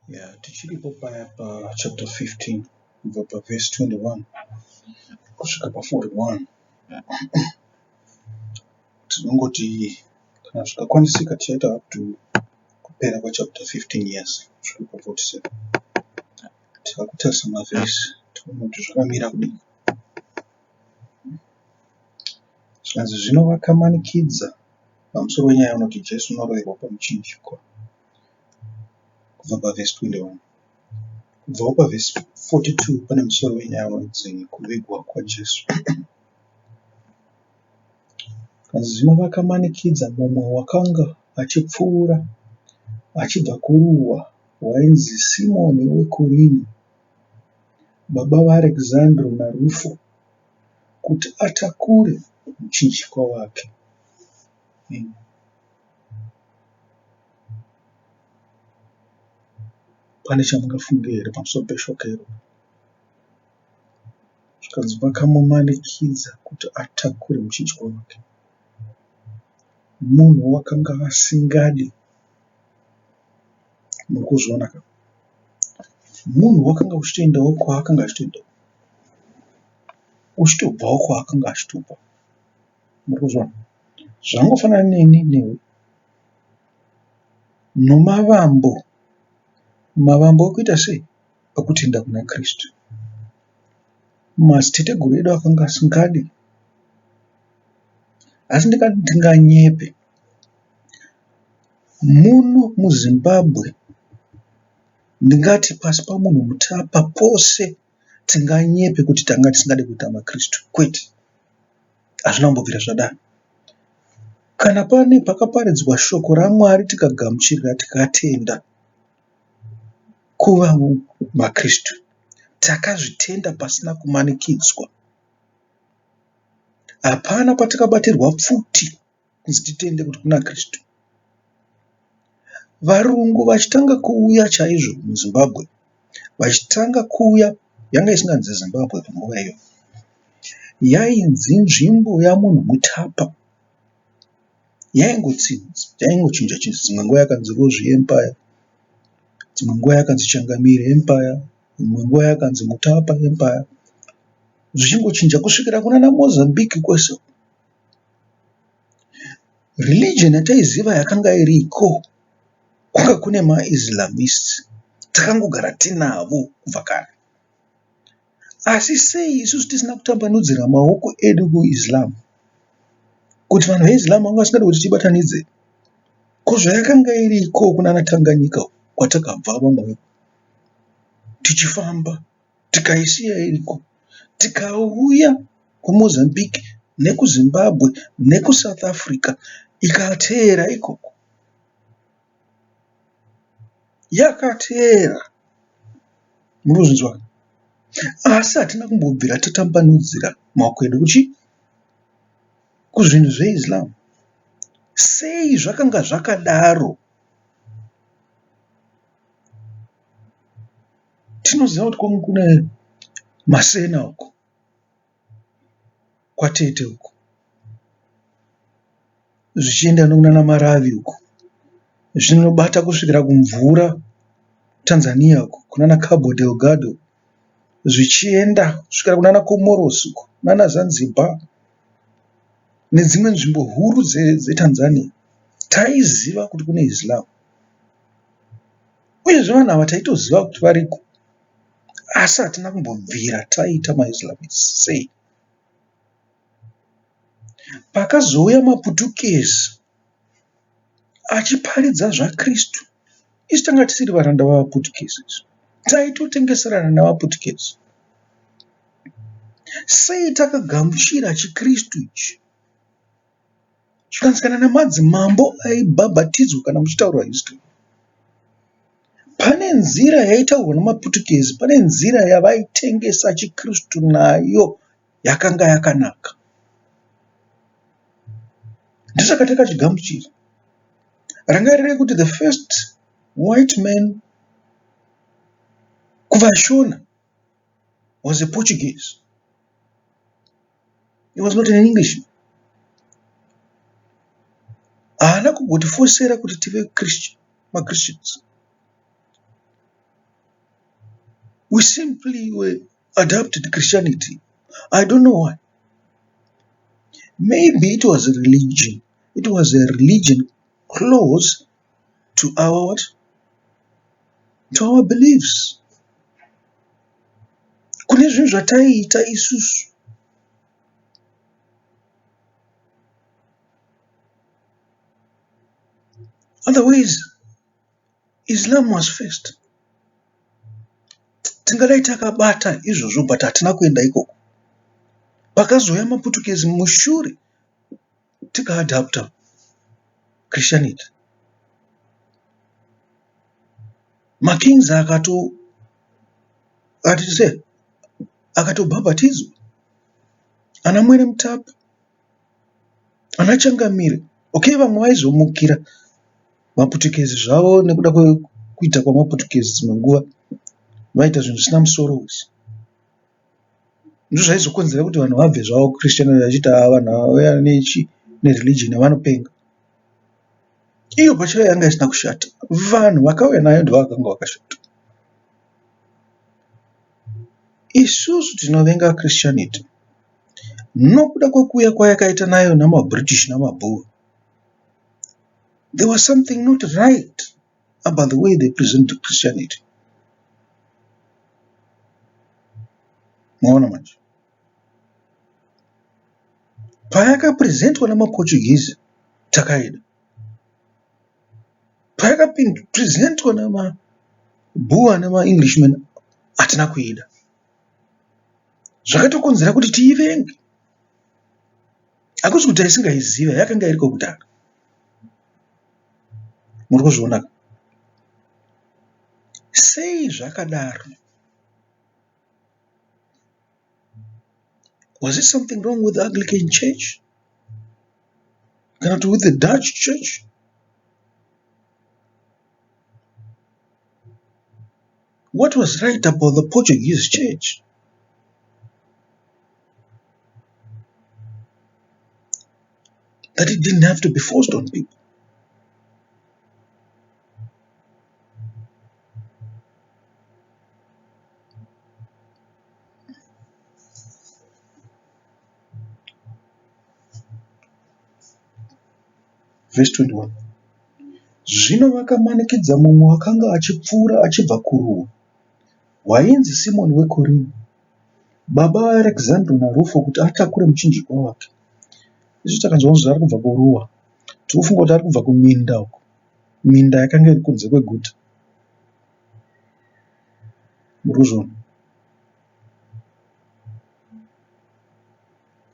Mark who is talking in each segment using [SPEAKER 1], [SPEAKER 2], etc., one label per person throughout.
[SPEAKER 1] Yeah, tichiripo paya pachapter 15 kubva pavhesi 21 kusvika pa41. Tinongoti kana zvikakwanisika tichaita up to kupera kwachapter 15 yes kusvika pa47. Tikakutarisa mavhesi tione kuti zvakamira kudii. Zvikanzi zvino vakamanikidza pamusoro wenyaya unoti Jesu unoroverwa pamuchinjikwa. Kubva pavhesi 21. Kubvawo pavhesi 42 pane musoro wenyaya unonzi kuvigwa kwaJesu. Zvikanzi zvino vakamanikidza mumwe wakanga achipfuura achibva kuruwa wainzi Simoni weKurini, baba vaArekizandro naRufo, kuti atakure muchinjikwa wake. Amen. Pane chamungafunge here pamusoro peshoko iro? Zvikanzi vakamumanikidza kuti atakure muchinjikwa wake. Munhu wakanga asingadi. Muri kuzviona ka? Munhu wakanga uchitoendawo kwaakanga achitoendawo. Uchitobvawo kwaakanga achitobva. Muri kuzviona? Zvangofanana neni newe. Nomavambo, mavambo ekuita sei? Ekutenda kuna Kristu. Madziteteguru edu akanga asingadi. Asi ndikati ndinganyepe. Muno muZimbabwe ndingati pasi pamunhu mutapa pose tinganyepe kuti tanga tisingade kuita maKristu. Kwete. Hazvina kumbobvira zvadaro. Kana pane pakaparidzwa shoko raMwari tikagamuchira tikatenda kuva maKristu, takazvitenda pasina kumanikidzwa. Hapana patakabatirwa pfuti kunzi titende kuti kuna Kristu. Varungu vachitanga kuuya chaizvo muZimbabwe, vachitanga kuuya yanga isinganzi Zimbabwe panguva iyoyo. Yainzi nzvimbo yamunhu mutapa. Yaingochinja chinja dzimwe nguva yakanzi Rozvi Empire, dzimwe nguva yakanzi Changamire Empire, imwe nguva yakanzi Mutapa Empire zvichingochinja kusvikira kunana Mozambique kwese uko. Religion yataiziva yakanga iriko kwanga kune maIslamists takangogara tinavo kubva kare. Asi sei isusu tisina kutambanudzira maoko edu kuIslam? Kuti vanhu veIslam vanga vasingadi kuti tibatanidze? Ko zvayakanga iriko kunana Tanganyika kwatakabva vamwe tichifamba tikaisiya iriko tikauya kuMozambique nekuZimbabwe nekuSouth Africa ikateera ikoko. Yakateera. Munozvinzwa? Asi hatina kumbobvira tatambanudzira maoko edu kuchi kuzvinhu zveIslam. Sei zvakanga zvakadaro? Tinoziva kuti kwanga kune masena uko kwatete uko zvichienda nekunana Maravi uko zvinobata kusvikira kumvura Tanzania uko kunana Cabo Delgado zvichienda kusvikira kunana Comoros uko nana Zanzibar nedzimwe nzvimbo huru dzeTanzania. Taiziva kuti kune Islam. Uyezve vanhu ava taitoziva kuti variko asi hatina kumbobvira taita maIslamists sei. Pakazouya maPutukezi achiparidza zvaKristu isu tanga tisiri varanda vavaPutukezi isu. Taitotengeserana navaPutukezi. Sei takagamuchira chiKristu ichi? Zvikanzi kana namadzimambo aibhabhatidzwa kana muchitaura history. Pane nzira yaitaurwa nemaPutukezi, pane nzira yavaitengesa chiKristu nayo yakanga yakanaka. Ndosaka takachigamuchira. Rangarirai kuti the first white man kuvaShona was a Portuguese. He was not an Englishman. Haana kumbotifosera kuti tive maChristians. We simply were adopted Christianity. I don't know why. Maybe it was a religion. It was a religion close to our what? To our beliefs. Kune zvinhu zvataiita isusu. Otherwise, Islam was first. Tingadai takabata izvozvo but hatina kuenda ikoko. Pakazouya maPutukezi mushure tikaadapta Christianity. Makings akato atise akatobhabhatidzwa ana mwene mutapa ana changamire okay vamwe vaizomukira maputukezi zvavo nekuda kwekuita kwamaputukezi dzimwe nguva vaita zvinhu zvisina musoro izvi ndozvaizokonzera kuti vanhu vabve zvavo kuchristianity vachiti haa vanhu ava vauya nechi nereligion vanopenga. Iyo pachayo yanga isina kushata. Vanhu vakauya nayo ndovakanga vakashata. Isusu tinovenga Christianity nokuda kwekuuya kwayakaita nayo namaBritish namaBoer. There was something not right about the way they present Christianity. Maona manje? Payakapresentwa namaPortuguese takaida. Payakapresentwa namaBoer namaEnglishman hatina kuida. Zvakatokonzera kuti tiivenge. Hakusi kuti taisingaiziva, yakanga iriko kudhara. Muri kuzviona? Sei zvakadaro? Was it something wrong with the Anglican Church? Kana kuti with the Dutch Church? What was right about the Portuguese Church? That it didn't have to be forced on people. Vhesi 21. Zvino vakamanikidza mumwe wakanga achipfuura achibva kuruwa, wainzi Simoni weKurini, baba vaArekizandro naRufo, kuti atakure muchinjikwa wake. Isu takanzwa kunzi ari kubva kuruwa, tiri kufunga kuti ari kubva kuminda uko, minda yakanga iri kunze kweguta. Muri kuzviona?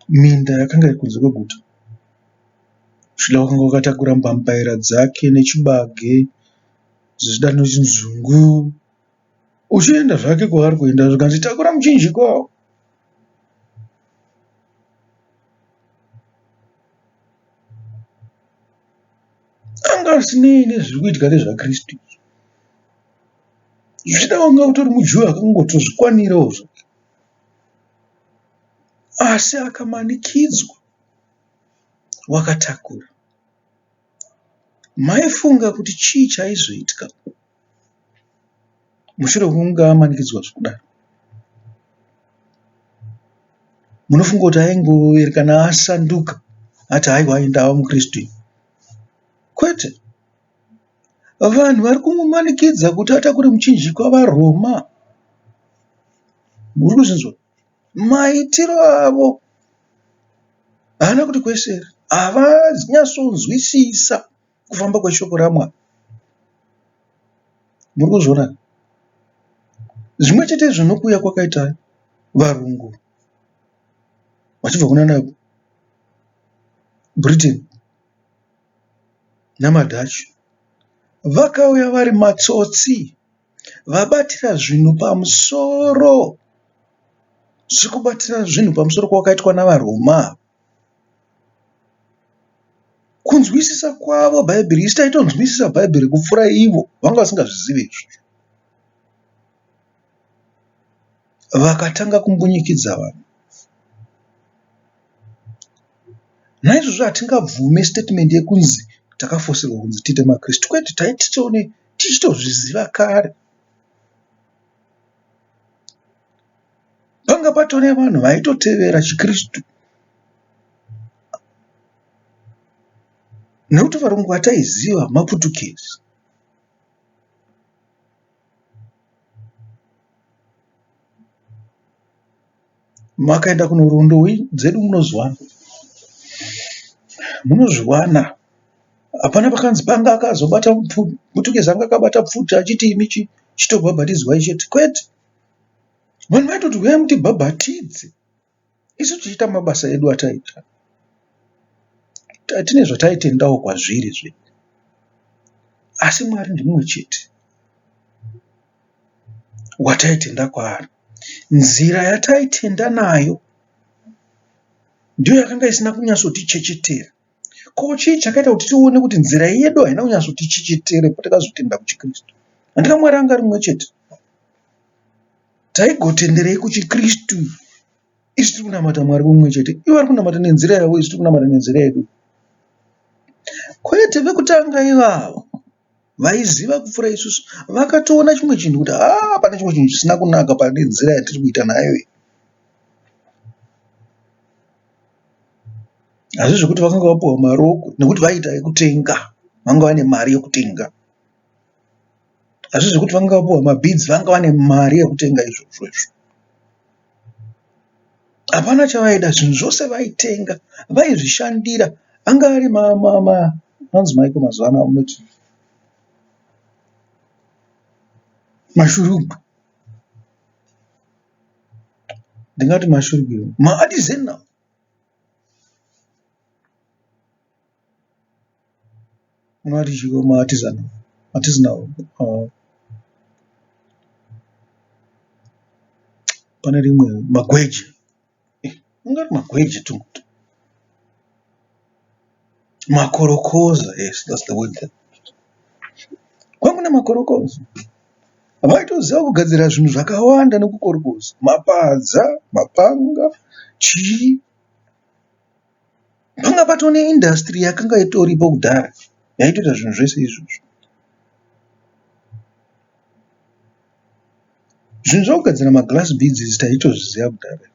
[SPEAKER 1] Minda yakanga iri kunze kweguta. Zvichida wakanga wakatakura mbambaira dzake nechibage, zvichida nechinzungu. Uchienda zvake kwaari kuenda zvikanzi takura muchinjikwa. Anga asinei nezviri kuitika nezvaKristu. Zvichida wanga utori muJuu akangotozvikwanirawo zvake. Asi akamanikidzwa wakatakura. Maifunga kuti chii chaizoitika mushure mekunge amanikidzwa zvekudaro? Munofunga kuti aingoerekana asanduka ati haiwa ndava muKristu ini? Kwete. Vanhu vari kumumanikidza kuti atakure muchinjikwa vaRoma. Muri kuzvinzwa? Maitiro avo haana kuti kwesere. Havanyatsonzwisisa kufamba kweshoko raMwari. Muri kuzviona? Zvimwe chete izvo nokuuya kwakaita varungu vachibva kunana Britain namaDutch. Vakauya vari matsotsi vabatira zvinhu pamusoro sekubatira zvinhu pamusoro kwakaitwa navaRoma. Kunzwisisa kwavo Bhaibheri, isu taitonzwisisa Bhaibheri kupfuura ivo, vanga vasingazvizive izvozvo. Vakatanga kumbunyikidza vanhu. Naizvozvo hatingabvume statement yekunzi takafoserwa kunzi tiite maKristu. Kwete, taititone tichitozviziva kare. Panga patove nevanhu vaitotevera chiKristu nekuti varungu vataiziva maPutukezi. Makaenda kunhoroondo dzedu munozviwana. Munozviwana. Hapana pakanzi panga akazobata Putukezi anga akabata pfuti achiti imi chitobhabhatidzwai chete. Kwete. Vanhu vaitoti huyai mutibhabhatidze isu tichiita mabasa edu ataiita. Tine zvataitendawo kwazviri zvedu. Asi Mwari ndimumwe chete wataitenda kwaari. Nzira yataitenda nayo ndiyo yakanga isina kunyatsotichechetera. Ko chii chakaita kuti tione kuti nzira yedu haina kunyatsotichechetere patakazotenda kuchiKristu? Handika Mwari anga ari mumwe chete? Taigotenderei kuchiKristu isu tiri kunamata Mwari mumwe chete? Ivo vari kunamata nenzira yavo isu tiri kunamata nenzira yedu. Kwete vekutanga ivavo vaiziva kupfuura isusu vakatoona chimwe chinhu kuti haa pane chimwe chinhu chisina kunaka pane nzira yatiri kuita nayo iyi. Hazvisi zvekuti vakanga vapiwa marokwe nekuti vaiita yekutenga, vanga vane mari yekutenga. Hazvisi zvekuti vanga vapiwa mabhidzi vanga vane mari yekutenga izvozvo izvo. Hapana chavaida zvinhu zvose vaitenga vaizvishandira anga ari anonzi maiko mazuva ano amunoti mashurugwi ndingati mashurugwi maartisanal. Munoti chii maartisanal artisanal pane rimwe magweje ungati magweje makorokoza yes that's the word kwanga kune makorokoza vaitoziva kugadzira zvinhu zvakawanda nekukorokoza mapadza mapanga chii Panga patoo neindasitiri yakanga itoripo kudhara yaitoita zvinhu zvese izvozvo. Zvinhu zvekugadzira magirazi bhidzi izvi taitozviziva kudhara.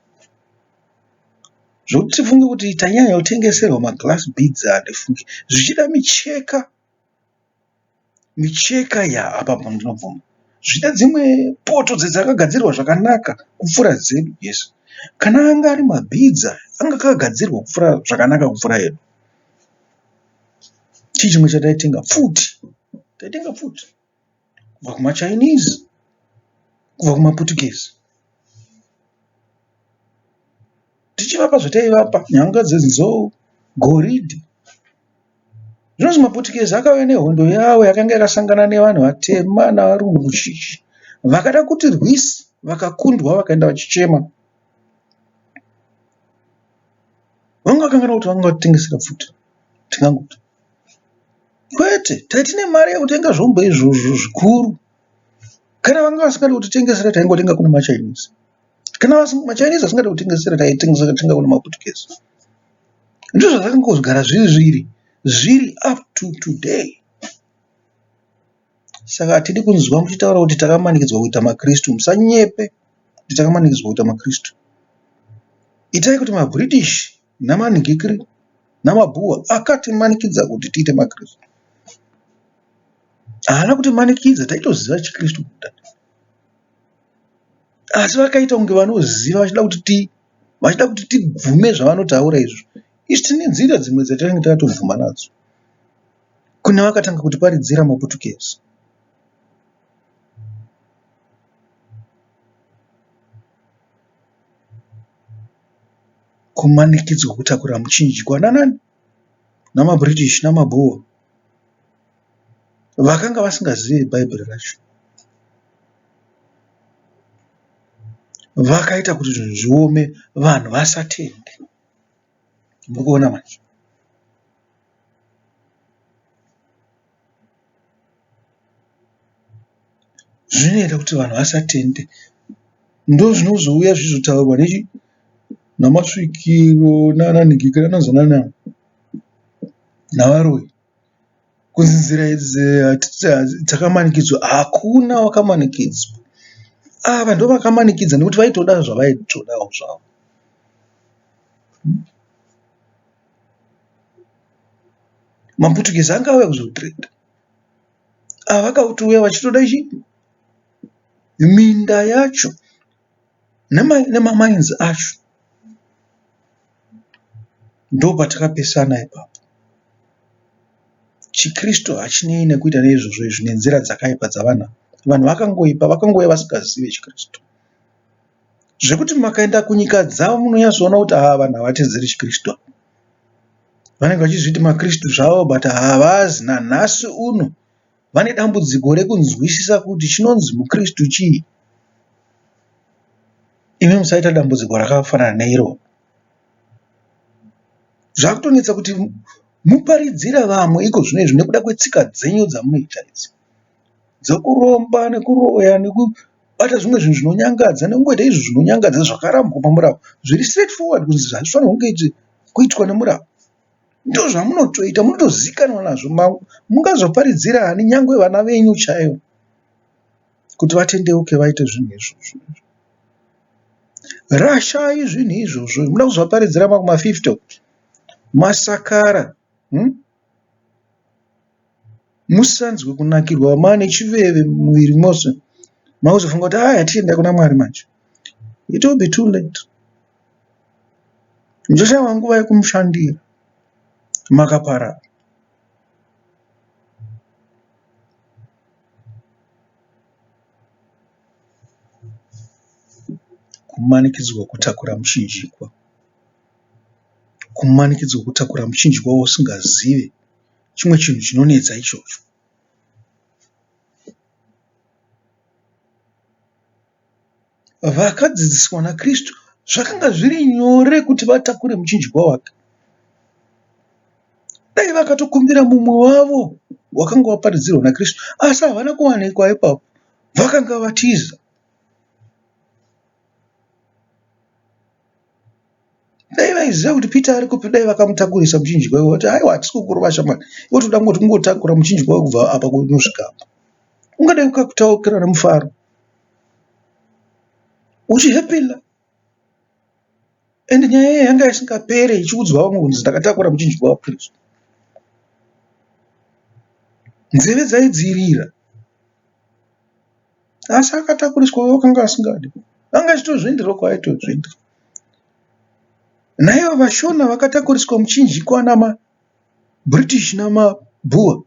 [SPEAKER 1] Zvekuti tifunge kuti tanyanya kutengeserwa magirazi bhidzi handifungi. Zvichida micheka Micheka yaa apapo ndinobvuma. Zvine dzimwe poto dzakagadzirwa zvakanaka kupfuura dzedu yes. Kana anga ari mabhidzi aya anga akagadzirwa kupfuura zvakanaka kupfuura edu. Chii chimwe chataitenga? Pfuti. Taitenga pfuti kubva kumaChinese, kubva kumaPutukezi. Tichivapa zvataivapa nyanga dzenzou, goridhe. Zvinonzi maPutukezi akauya nehondo yawo yakanga yakasangana nevanhu vatema navarungu chichi. Vakada kutirwisa vakakundwa vakaenda vachichema. Vanga vakanganwa kuti vanga vatitengesera pfuti. Tingangoti kwete, taitine mari yekutenga zvombo izvozvo zvikuru. Kana vanga vasingadi kutitengesera taingotenga kune maChinese. Kana maChinese asingadi kutitengesera taitenga kune maPutukezi. Ndizvo zvazvakangogara zviri zviri zviri up to today. Saka hatidi kunzwa muchitaura kuti takamanikidzwa kuita maKristu. Musanyepe kuti takamanikidzwa kuita maKristu. Itai kuti maBritish namanhikikiri namaBoer akatimanikidza kuti tiite maKristu. Haana kutimanikidza, taitoziva chiKristu kudhara. Asi vakaita kunge vanoziva vachida kuti ti vachida kuti tibvume zvavanotaura izvo. Isu tine nzira dzimwe dzatinenge takatobvuma nadzo. Kune vakatanga kutiparidzira maPutukezi. Kumanikidzwa kutakura muchinjikwa nanani? NamaBritish namaBoer. Vakanga vasingazivi Bhaibheri racho. Vakaita kuti zvinhu zviome vanhu vasatende. Muri kuona manje? Zvinoita kuti vanhu vasatende. Ndozvinozouya zvichizotaurwa nechi namasvikiro nananhikikira anonzi anani navaroyi. Kunzi nzira idzi dzakamanikidzwa hakuna wakamanikidzwa. Ava ndovakamanikidza nekuti vaitoda zvavaitodawo zvavo. MaPutukezi anga auya kuzotrade. Ava vakatouya vachitoda chi minda yacho nemamainzi acho. Ndopatakapesana ipapo. ChiKristu hachinei nekuita neizvozvo izvi nenzira dzakaipa dzavanhu ava. Vanhu vakangoipa vakangouya vasingazive chiKristu. Zvekuti makaenda kunyika dzavo munonyatsoona kuti haa vanhu havatedzeri chiKristu ava. Vanenge vachizviti maKristu zvavo but havazi nanhasi uno vane dambudziko rekunzwisisa kuti chinonzi muKristu chii. Imi musaita dambudziko rakafanana neiro. Zvakutonetsa kuti muparidzire vamwe iko zvino izvi nekuda kwetsika dzenyu dzamunoita idzi dzekuromba nekuroya nekubata zvimwe zvinhu zvinonyangadza nekungoita izvo zvinonyangadza zvakarambwa pamurau zviri straight forward kunzi hazvifanirwi kunge kuitwa nemurau. Ndozvamunotoita munotozikanwa nazvo mungazoparidzira ani nyangwe vana venyu chaivo kuti vatendeuke vaite zvinhu izvozvo. Rashai zvinhu izvozvo muda kuzvaparidzira makuma 50 uku masakara hmm? Musanzwe kunakirwa mane chiveve muviri mose makuzofunga kuti aya tienda kuna Mwari manje. It will be too late. Muchashaiwa nguva yekumushandira makaparara. Kumanikidzwa kutakura muchinjikwa. Kumanikidzwa kutakura muchinjikwa wausingazive chimwe chinhu chinonetsa ichocho. Vakadzidziswa naKristu zvakanga zviri nyore kuti vatakure muchinjikwa wake. Dai vakatokumbira mumwe wavo wakanga waparidzirwa naKristu asi havana kuwanikwa ipapo vakanga vatiza. Dai vaiziva kuti Peter ari kupi dai vakamutakurisa muchinjikwa iwoyo vati aiwa hatisi kukurova shamwari iwe toda kungoti kungotakura muchinjikwa iwoyo kubva apa kunosvika apa. Ungadai ukakutaukira nemufaro uchihepila and nyaya iyi yanga isingapere ichiudzwa vamwe kunzi ndakatakura muchinjikwa waKristu. Nzeve dzaidzirira. Asi akatakuriswa wakanga asingadi. Anga achitozvienderawo kwaaitozviendera. Naivo vaShona vakatakuriswa muchinjikwa namaBritish namaBoer.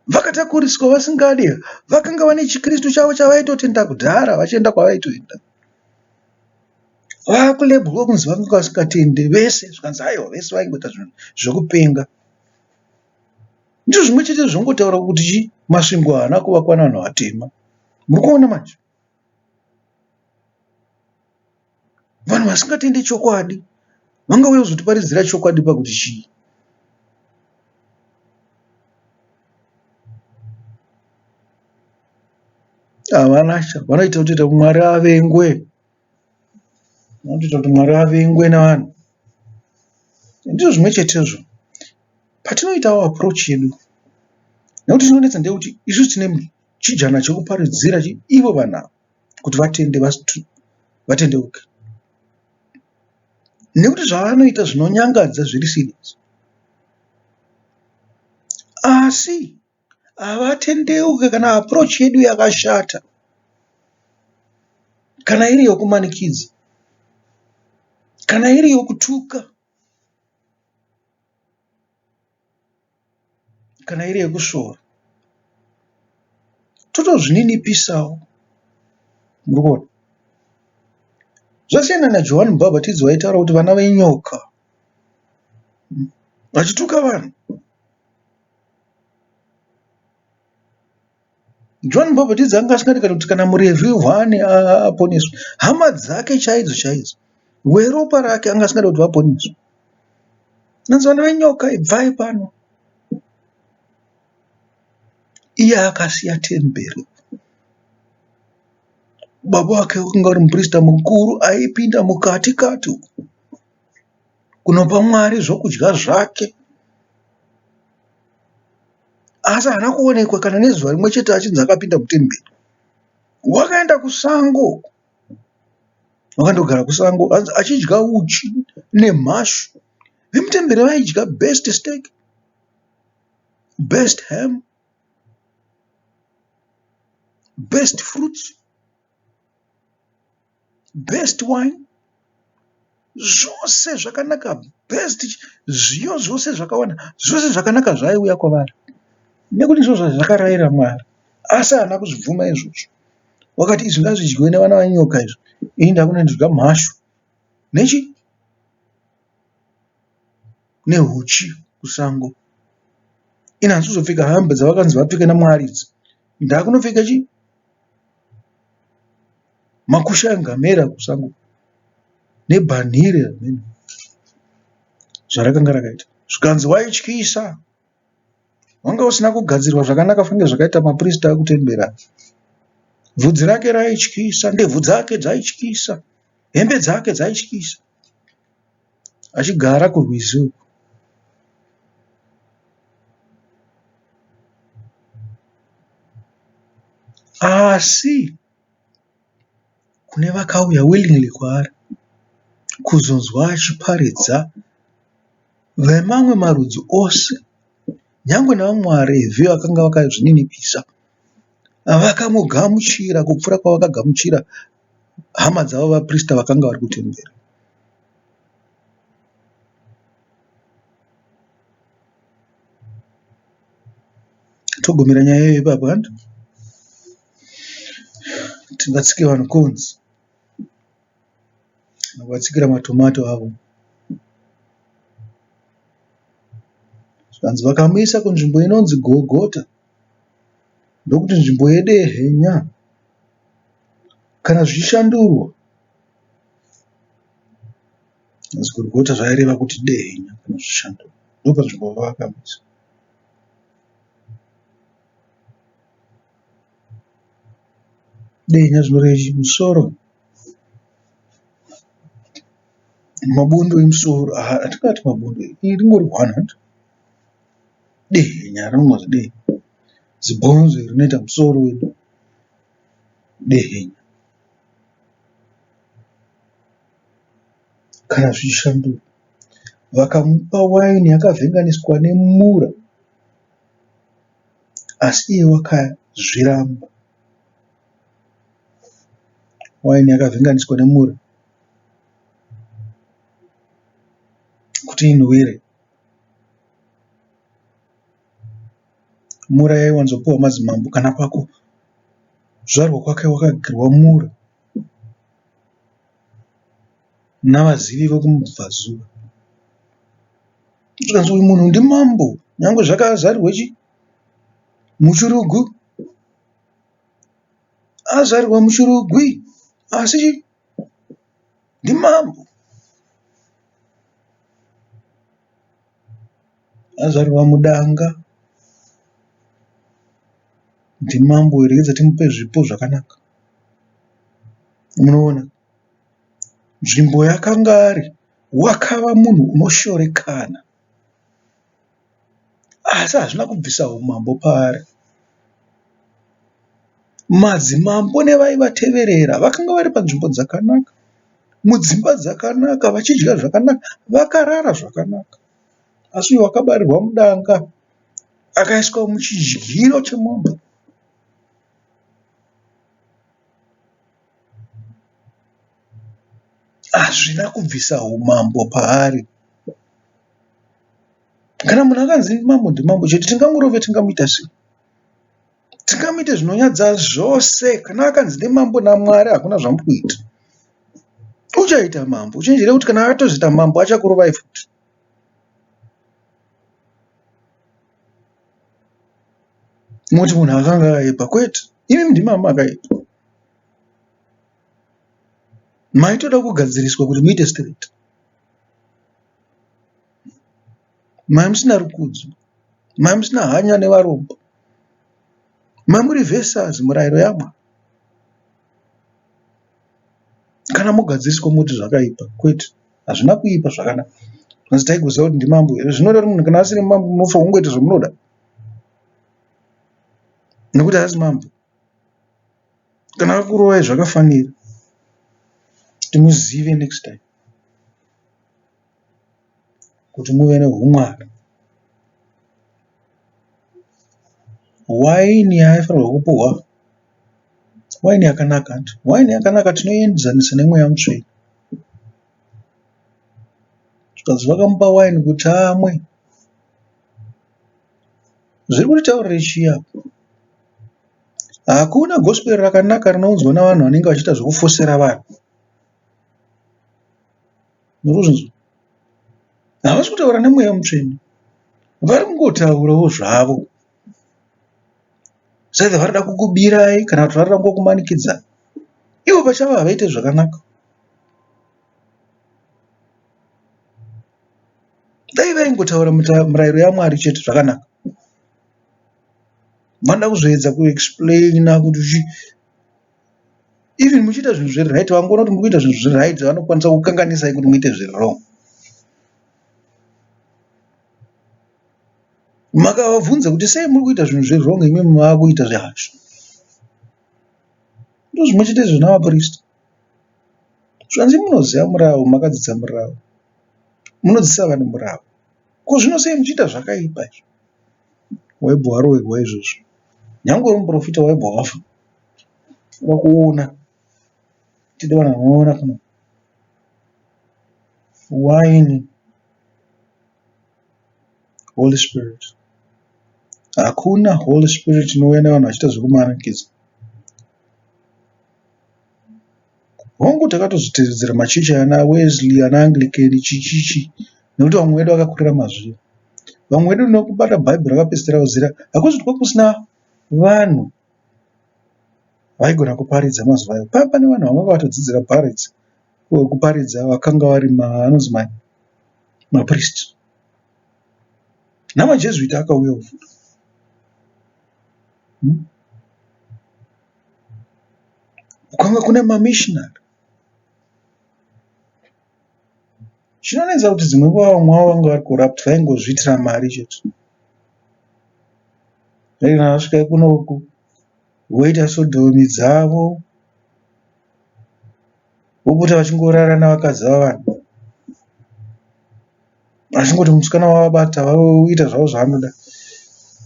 [SPEAKER 1] Vakatakuriswa vasingadi. Vakanga vane chiKristu chavo chavaitotenda kudhara vachienda kwavaitoenda. Vakulebhurwa kunzi vakanga vasingatende vese zvikanzi aiwa vese vaingoita zvinhu zvekupenga. Ndizvo zvimwe chete zvongotaura kuti chii Masvingo haana kuvakwa nevanhu vatema. Muri kuona manje? Vanhu vasingatende chokwadi vangauya kuzotiparidzira chokwadi pakuti chii? Havana vanoita kuti Mwari avengwe. Vanotoita kuti Mwari avengwe nevanhu. Ndizvo zvimwe chetezvo patinoitawo approach yedu nekuti chinonetsa ndechekuti isusu tine chijana chekuparidzira ivo vanhu ava kuti vatende vatendeuke. Nekuti zvavanoita zvinonyangadza zviri serious. Asi Havatendeuke kana approach yedu yakashata kana iri yokumanikidza kana iri yokutuka kana iri yekusvora totozvininipisawo murikuona zvasiyana naJohani mubhabhatidzi waitaura kuti vana venyoka vachituka vanhu. John Mubhabhatidzi anga asingadi kana kuti kana muRevhi hwani aponeswe. Hama dzake chaidzo chaidzo weropa rake anga asingadi kuti vaponeswe. Hanzi vana venyoka ibvai pano. Iye akasiya temberi. Baba wake wakanga uri muprista mukuru aipinda mukati kati kunopa Mwari zvokudya zvake. Asi haana kuonekwa kana nezuva rimwe chete achinzi akapinda mutemberi. Wakaenda kusango, wakandogara kusango hanzi achidya uchi nemhashu. Vemutemberi vaidya best steak, best ham, best fruits, best wine, zvose zvakanaka, best zviyo zvose zvakawanda, zvose zvakanaka zvaiuya kwavari nekuti ndizvo zvazvakarayira Mwari. Asi haana kuzvibvuma izvozvo. Wakati izvi ngazvidyiwe nevana venyoka izvi, ini ndakunondidya mhashu nechi nehuchi kusango. Ini handisi kuzopfeka hembe dzavakanzi vapfeke naMwari idzi, ndakunopfeka chi makusha engamera kusango nebhanhire hameno zvarakanga rakaita. Zvikanzi waityisa, wanga usina kugadzirwa zvakanaka fange zvakaita maprista ekutemberi aya. Bvudzi rake raityisa, ndebvu dzake dzaityisa, hembe dzake dzaityisa. Achigara kurwizi uku. Asi kune vakauya willingly kwaari kuzonzwa achiparidza vemamwe marudzi ose, nyangwe nevamwe vaRevhi vakanga vakazvininipisa, vakamugamuchira kupfuura kwavakagamuchira hama dzavo vaprista vakanga vari kutemberi. Togumira nyaya iyoyo ipapo hanti? Tingatsike vanhu konzi kana kuvatsikira matomato avo. Zvikanzi vakamuisa kunzvimbo inonzi Gorgota ndokuti nzvimbo yedehenya kana zvichishandurwa Hanzi Gorgota zvaireva kuti dehenya kana zvichishandurwa ndopanzvimbo pavakamuisa. Dehenya zvinoreva chii? Musoro. Mabondo emusoro hatingati mabondo ringori hwani hanti? Dehenya rinonzi dehenya. Zibhonzo iri rinoita musoro wedu dehenya. Kana zvichishandurwa vakamupa waini yakavhenganiswa nemura asi iye wakazviramba. Waini yakavhenganiswa nemura kuti inhuwire. Mura yaiwanzopiwa madzimambo kana pakuzvarwa kwake wakagirwa mura navazivi vokumabvazuva. Zvikanzi uyu munhu ndimambo nyangwe zvake azarirwe chi muchirugwi azarirwa muchirugwi asi chi ndimambo azarirwa mudanga ndimambo regedza timupe zvipo zvakanaka munoona nzvimbo yaakanga ari wakava munhu unoshorekana asi hazvina kubvisa umambo paari. Madzimambo nevaivateverera vakanga vari panzvimbo dzakanaka, mudzimba dzakanaka, vachidya zvakanaka, vakarara zvakanaka. Asi uyu wakabarirwa mudanga akaiswa muchidyiro chemombe. Hazvina kubvisa umambo paari. Kana munhu akanzi mambo ndimambo chete tingamurove tingamuita sei? Tingamuite zvinonyadza zvose kana akanzi ndimambo naMwari hakuna zvamuri kuita. Uchaita mambo uchenjere kuti kana atozoita mambo achakurovai futi. Moti munhu akanga akaipa kwete imi ndimi makaipa. Maitoda kugadziriswa kuti muite straight. Mai musina rukudzo, mai musina hanya nevarombo, mai muri versus murayiro yaMwari. Kana mogadziriswa moti zvakaipa kwete, hazvina kuipa zvakanaka. Asi taigoziva kuti ndimambo here? Zvinoreva kuti munhu kana asiri mambo munofanirwa kungoita zvamunoda nekuti haasi mambo. Kana vakurovai zvakafanira kuti muzive next time kuti muve nehumwari. Waini yaaifanirwa kupuhwa waini yakanaka hanti waini yakanaka tinoienzanisa nemweya mutsvene. Zvikanzi vakamupa waini kuti amwe. Zviri kutitaurira chii apa? Hakuna gospel rakanaka rinounzwa navanhu vanenge vachiita zvekufosera vanhu. Murikuzvinzwa? Havasi kutaura nemweya mutsvene. Vari kungotaurawo zvavo. It's either varikuda kukubirai kana kuti varikuda kungokumanikidzai. Ivo pachavo havaite zvakanaka. Dai vaingotaura mirayiro yaMwari chete zvakanaka. Vanoda kuzoedza kuexplainer kuti chii even muchiita zvinhu zviri right vangoona kuti muri kuita zvinhu zviri right vanokwanisa kukukanganisai kuti muite zviri wrong. Makavabvunza kuti sei muri kuita zvinhu zviri wrong imimi maakuita zvehasha. Ndozvimwe chete izvo navapristi. Zvanzi munoziva murau makadzidza murau munodzidzisa vanhu murau ko zvino sei muchiita zvakaipa izvi. Waibva waroverwa izvozvo nyangwe uri muporofita waibva wafa wakuona tide vanhu vanoona kuno waini Holy Spirit. Hakuna Holy Spirit inouya nevanhu vachiita zvekumanikidza. Hongu takatozotevedzera machechi ana Wesley, ana Anglican chichichi nekuti vamwe vedu vakakurira mazviri. Vamwe vedu nekubata bhaibheri vakapedzisira vazira hakuzi kuti kwakusina vanhu vaigona kuparidza mazuva ayo. Paiva pane vanhu vanga vakatodzidzira kuparidza vakanga vari anonzi mapriest. NamaJesuit akauyawo futi. Kwanga kune mamishinari. Chinonetsa kuti dzimwe nguva vamwe vavo vanga vari corrupt vaingozviitira mari chete. Kana vasvika kunoku voita sodomy dzavo vopota vachingorara nevakadzi vavanhu. Vachingoti musikana wavabata voita zvavo zvaanoda.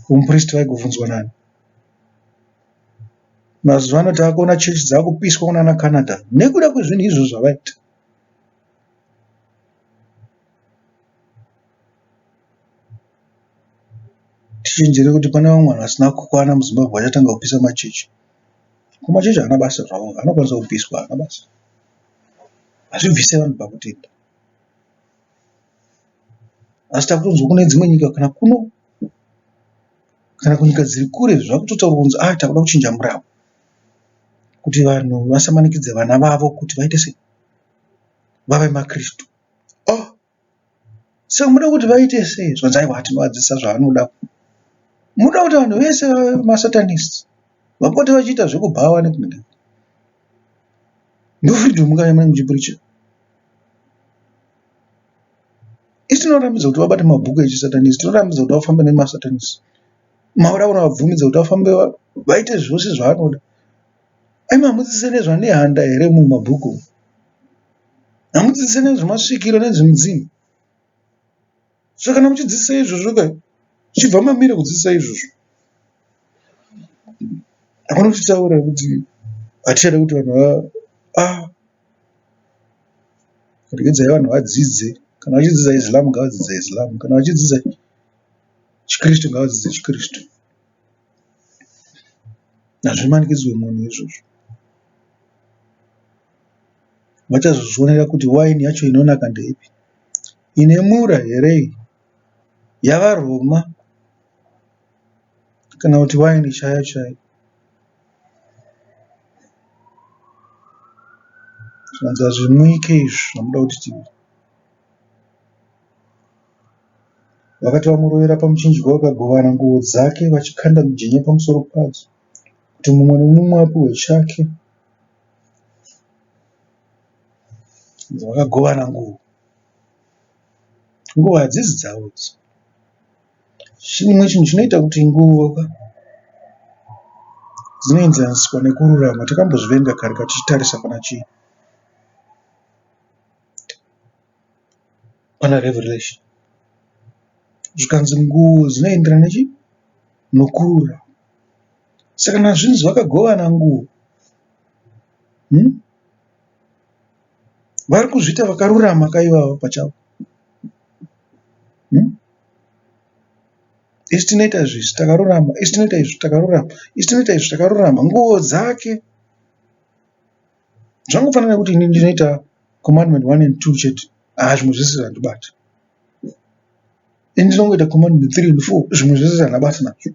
[SPEAKER 1] Mupristi vaigobvunzwa nani. Mazuva ano taakuona chechi dzaakupiswa kunana Canada nekuda kwezvinhu izvozvo zvavaita. Tichenjere kuti pane vamwe vanhu vasina kukwana muZimbabwe vachatanga kupisa machechi. Ko machechi haana basa zvawo, anokwanisa kupiswa haana basa. Hazvibvise vanhu pakutenda. Asi takutonzwa kune dzimwe nyika kana kuno kana kunyika dziri kure zvakutotaurwa kunzi ah takuda kuchinja murawo kuti vanhu vasamanikidze vana vavo kuti vaite sei vave makristu. Oh saka munoda kuti vaite sei? Zvanzi aiwa tinovadzidzisa zvavanoda. Munoda kuti vanhu vese vave masatanist vapote vachiita zvekubhawa nekudii? Ndofreedom ka yamunenge muchipreacher. Isu tinorambidza kuti vabate mabhuku echisatanist, tinorambidza kuti vafambe nemasatanist. Mauda kunovabvumidza kuti vafambe vaite zvose zvavanoda. Imi hamudzidzise nezvaNehanda here mumabhuku umu? Hamudzidzise nezvemasvikiro nezvemidzimu? Saka kana muchidzidzisa izvozvo ka, chibva mamira kudzidzisa izvozvo. Hakuna kutitaura kuti hatichada kuti vanhu va ah Regedzai vanhu vadzidze. Kana vachidzidza Islam ngavadzidze Islam. Kana vachidzidza chiKristu ngavadzidze chiKristu. Hazvimanikidzwe munhu izvozvo. Vachazozvionera kuti waini yacho inonaka ndeipi. Ine mura here iyi yavaRoma kana kuti waini chaiyo chaiyo. Zvikanzi hazvimwike izvi zvamunoda kuti tiite. Vakati vamurovera pamuchinjikwa vakagovana nguo dzake vachikanda mijenya pamusoro padzo kuti mumwe nomumwe apiwe chake. Vakagovana nguo. Nguo hadzisi dzavo idzi. Chimwe chinhu chinoita kuti nguo ka dzinoenzaniswa nekururama. Takambozviverenga kare ka tichitarisa pana chii? Pana Revelation. Zvikanzi nguo dzinoenderana nechii? Nokururama. Saka kana zvinzi vakagovana nguo, Vari kuzviita vakarurama ka ivava pachavo. Isu tinoita izvi takarurama, isu tinoita izvi takarurama, isu tinoita izvi takarurama. Nguo dzake zvangofanana nekuti ini ndinoita commandment 1 and 2 chete. Haa zvimwe zvese handibati. Ini ndinongoita commandment 3 and 4 zvimwe zvese handina basa nazvo.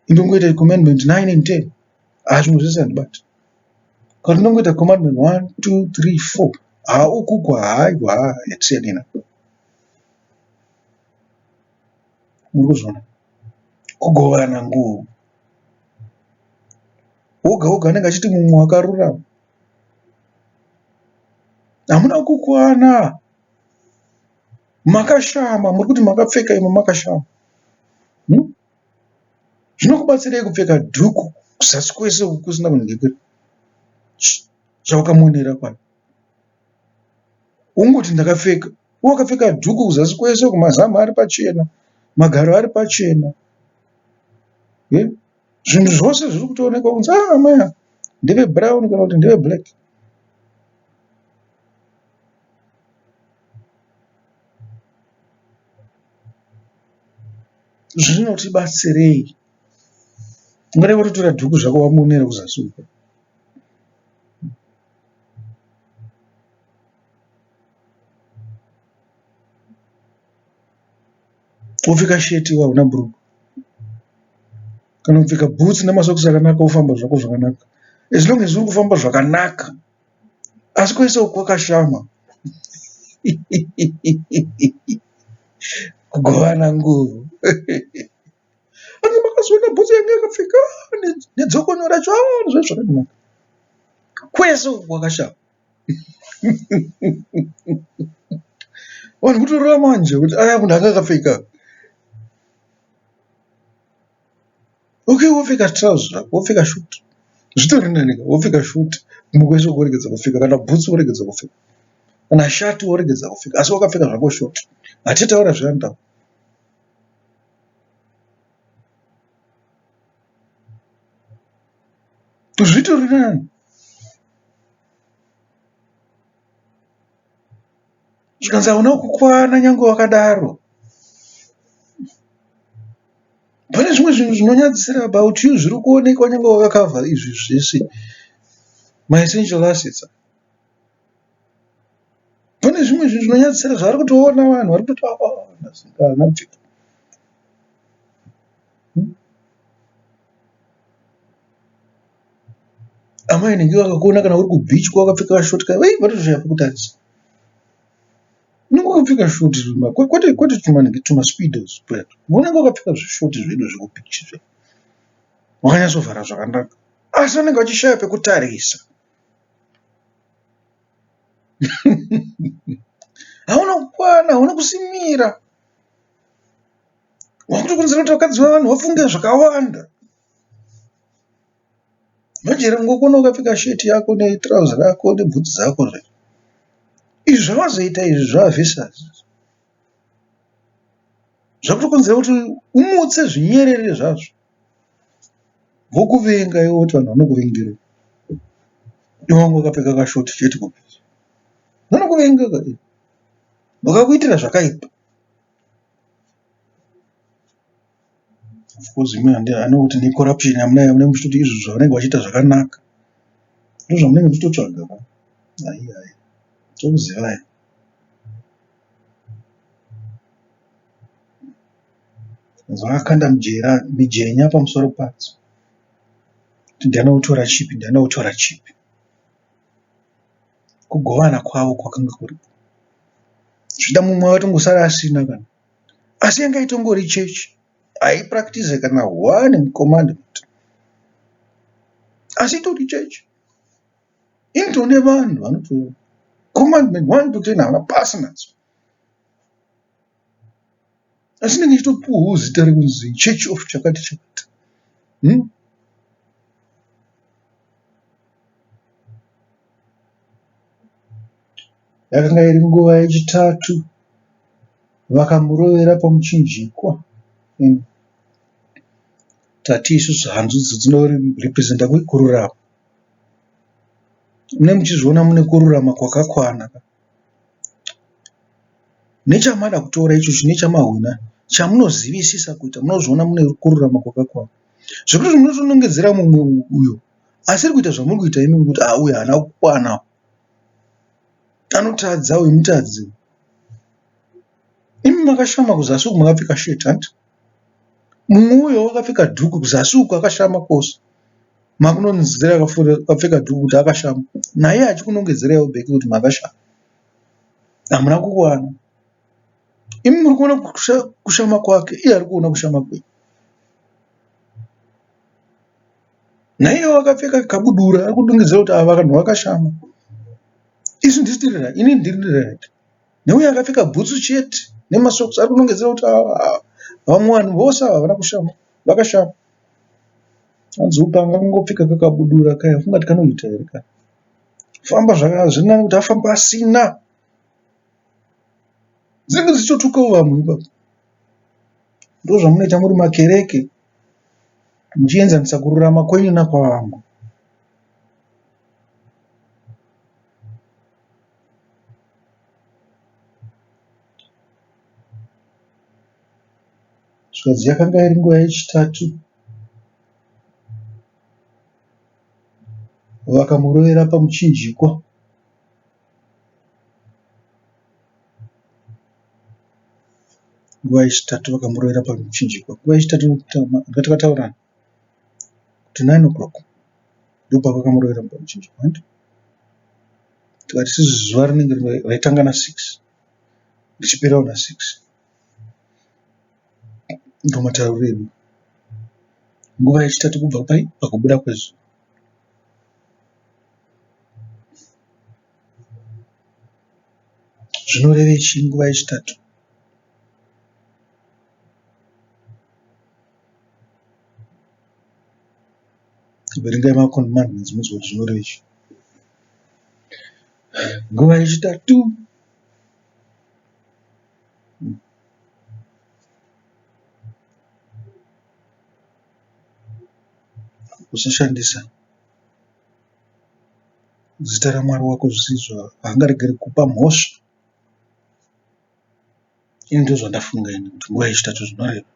[SPEAKER 1] Ndinongoita commandment 9 and 10 haa zvimwe zvese handibati. Kana ndinongoita commandment 1 2 3 4 haa ukuku haaiwa haa yatisiyane nako. Muri kuzviona? Kugovana nguo. Woga woga anenge achiti mumwe wakarurama. Hamuna kukwana. Makashama, muri kuti makapfeka imwe makashama. Zvinokubatsirei kupfeka dhuku kuzasi kwese uku kusina kunhingikira chawakamonera pano. Wongoti ndakapfeka. Wakapfeka dhuku kuzasi kwese uku mazamu ari pachena, magaro ari pachena. Zvinhu zvose zviri kutoonekwa kunzi ah amai ava ndeve brown kana kuti ndeve black. Zvinotibatsirei? Ungadai watotora dhuku zvako wamonera kuzasi uko. Wopfeka sheti iwe hauna bhurugwa. Kana kupfeka bhutsu nemasokisi akanaka wofamba zvako zvakanaka. As long as uri kufamba zvakanaka asi kwese uku kwakashama. Kugovana nguo. Hanzi makazoona bhutsu yanga yakapfeka nedzokono racho ah zvakanaka. Kwese uku kwakashama. Vanhu kutorova manje kuti aya munhu anga akapfeka. Okay wopfeka trouser rako wopfeka short zvitori nani ka wopfeka short kumwe kwese woregedza kupfeka kana bhutsu woregedza kupfeka kana shati woregedza kupfeka asi wakapfeka zvako short hatitaura zveandau. Zvitori nani. Zvikanzi hauna kukwana nyangwe wakadaro. Pane zvimwe zvinhu zvinonyadzisira about you zviri kuonekwa nyangwe wakakavha izvi zvese. Maessential assets. Pane zvimwe zvinhu zvinonyadzisira zvavari kutoona vanhu vari kutoti ah, ah, haana kupfeka. Amai nhingi vakakuona kana uri kubeach wakapfeka kashort kaya vei vatoshaya pekutarisa. Unenge wakapfeka short kwete kwete tumanhingi tumaspeedos tuya unenge wakapfeka zvishort zvedu zvekubeach zviya wakanyatsovhara zvakanaka asi vanenge vachishaya pekutarisa. Hauna kukwana hauna kusimira wakutokonzera kuti vakadzi vevanhu vafunge zvakawanda. Manje ungokuona wakapfeka sheti yako netirauzi rako nebhutsu dzako zve. Izvi zvavazoita izvi zvavhisa zvakutokonzera kuti umutse zvinyerere zvazvo. Vokuvenga iwe woti vanhu vanokuvengerei. Iwe wanga wakapfeka kashoti chete kubeche. Vanokuvenga ka vakakuitira zvakaipa. Of course imwe anoti necorruption yamunayo munenge muchitoti izvo zvavanenge vachiita zvakanaka. Ndozvamunenge muchitotsvaga ka. Ayi ayi. Tokuzivai. Zvakakanda mujera mijenya pamusoro padzo. Kuti ndiani otora chipi ndiani otora chipi. Kugovana kwavo kwakanga kuripo. Zvichida mumwe akatongosara asina kana. Asi yanga itongori chechi haipractice kana one commandment. Asi itori chechi. Inotone vanhu vanoto commandment 1 to 10 havana basa nadzo. Asi inenge ichitopuwawo zita rekunzi church of chakati chakati. Yakanga iri nguva yechitatu vakamurovera pamuchinjikwa. Tati isusu hanzu idzi dzinorepresenta kururama. Mune muchizviona mune kururama kwakakwana. Nechamada kutora ichochi nechamahwina chamunozivisisa kuita munozviona mune kururama kwakakwana. Zvekuti munotonongedzera mumwe uyo asiri kuita zvamuri kuita imimi kuti ah uyu haana kukwana. Anotadza uyu mutadzi. Imi makashama kuzasi uku makapfeka shirt hanti? Mumwe uyo wakapfeka dhuku kuzasi uku akashama kwose. Makunonongedzera akapfeka dhuku kuti akashama. Naiye achikunongedzeraiwo back kuti makashama. Hamuna kukwana. Imi muri kuona kushama kwake iye ari kuona kushama kwenyu. Naiye wakapfeka kabudura ari kudongedzera kuti ava vanhu vakashama. Isu ndisu tiri right. Ini ndiri right. Neuyo akapfeka bhutsu chete nemasokisi ari kunongedzera kuti vamwe vanhu vose ava havana kushama vakashama. Hanzi upanga kungopfeka kakabudura kaya fungati kanoita here kaya. Famba zviri nani kuti afambe asina. Dzinenge dzichitotukawo vamwe ipapo. Ndozvamunoita muri makereke muchienzanisa kururama kwenyu nakwavamwe. Zvikanzi yakanga iri nguva yechitatu vakamurovera pamuchinjikwa. Nguva yechitatu vakamurovera pamuchinjikwa. Nguva yechitatu takataurirana kuti 9 o'clock ndopavakamurovera pamuchinjikwa hanti? Tikati isusu zuva rinenge raitanga na 6 richiperawo na 6. Ndomatauriro edu. Nguva yechitatu kubva pai pakubuda kwezuva. Zvinorevei chii nguva yechitatu? Verengai macommandments munzwe kuti zvinorevei chii. Nguva yechitatu. Usashandisa zita raMwari wako zvisizvo haangaregeri kukupa mhosva. Ini ndozvandafunga ini kuti nguva yechitatu zvinoreva.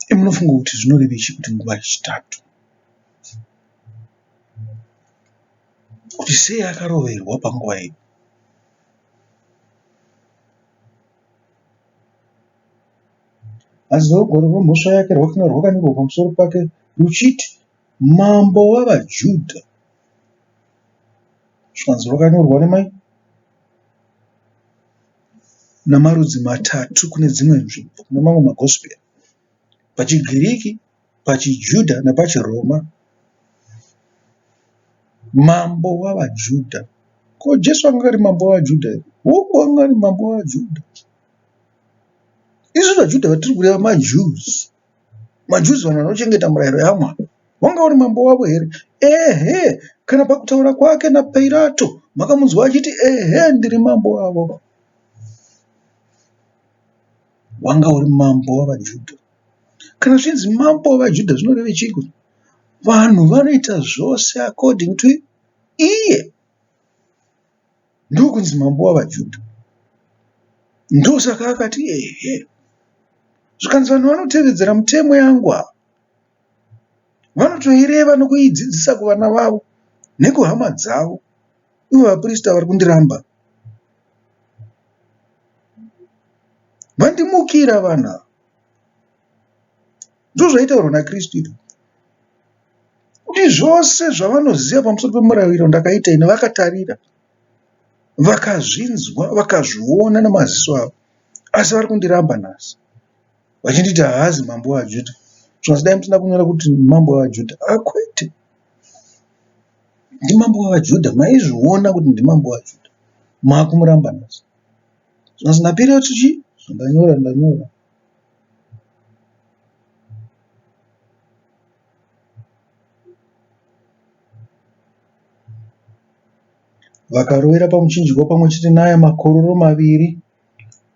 [SPEAKER 1] Imi munofunga kuti zvinorevei chii kuti nguva yechitatu? Kuti sei akaroverwa panguva iyi? Asi rugwaro rwemhosva yake rwakanga rwakanyorwa pamusoro pake ruchiti, Mambo wavaJudha. Zvikanzi rwakanyorwa nemai namarudzi matatu kune dzimwe nzvimbo kune mamwe maGospel pachiGiriki, pachiJudha nepachiRoma. Mambo wavaJudha. Ko Jesu anga ari mambo wavaJudha here? Hongu anga ari mambo wavaJudha. Isu vaJudha vatiri kureva maJews. MaJews vanhu vanochengeta murayiro yaMwari. Wanga uri mambo wavo here? Ehe, kana pakutaura kwake naPirato makamunzwa achiti ehe ndiri mambo wavo. Wanga uri mambo wavaJudha. Kana zvinzi mambo wavaJudha zvinoreva chiiko? Vanhu vanoita zvose according to iye. Ndokunzi mambo wavaJudha. Ndosaka akati ehe. Zvikanzi vanhu vanotevedzera mutemo yangu ava. Vanotoireva nokuidzidzisa kuvana vavo nekuhama dzavo. Ivo vaprista vari kundiramba. Vandimukira vanhu ava. Ndozvaitaurwa naKristu izvi. Kuti zvose zvavanoziva pamusoro pemurayiro ndakaita ini vakatarira, vakazvinzwa, vakazviona nemaziso avo, asi vari kundiramba nhasi vachinditi haazi mambo wevaJudha. Zvikanzi dai musina kunyora kuti mambo wevaJudha. Ah, kwete, ndimambo wevaJudha, maizviona kuti ndimambo wevaJudha, maakumuramba nhasi. Zvikanzi naPirato chii? Zvandanyora ndanyora. Vakarovera pamuchinjikwa pamwechete naye makororo maviri,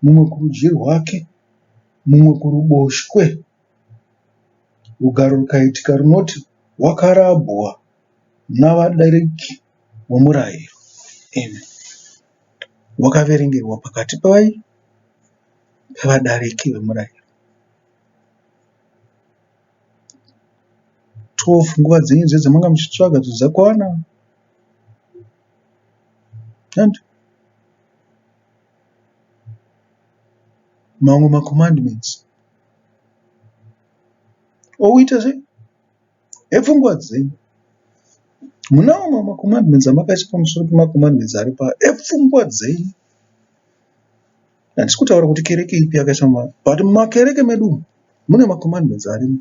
[SPEAKER 1] mumwe kurudyi rwake mumwe kuruboshwe. Rugaro rukaitika runoti wakarabwa navadariki vomurayiro. Amen. Wakaverengerwa pakati pevai pevadariki vemurayiro. 12 nguva dzenyu dze dzamanga muchitsvaga dzakwana. And mamwe macommandments ouita sei epfungwa dzenyu munawo mamwe macommandments amakaisa pamusoro pemacommandments ari pa epfungwa dzenyu handisi kutaura kuti kereke ipi yakaisa but mumakereke medu umu mune macommandments arimo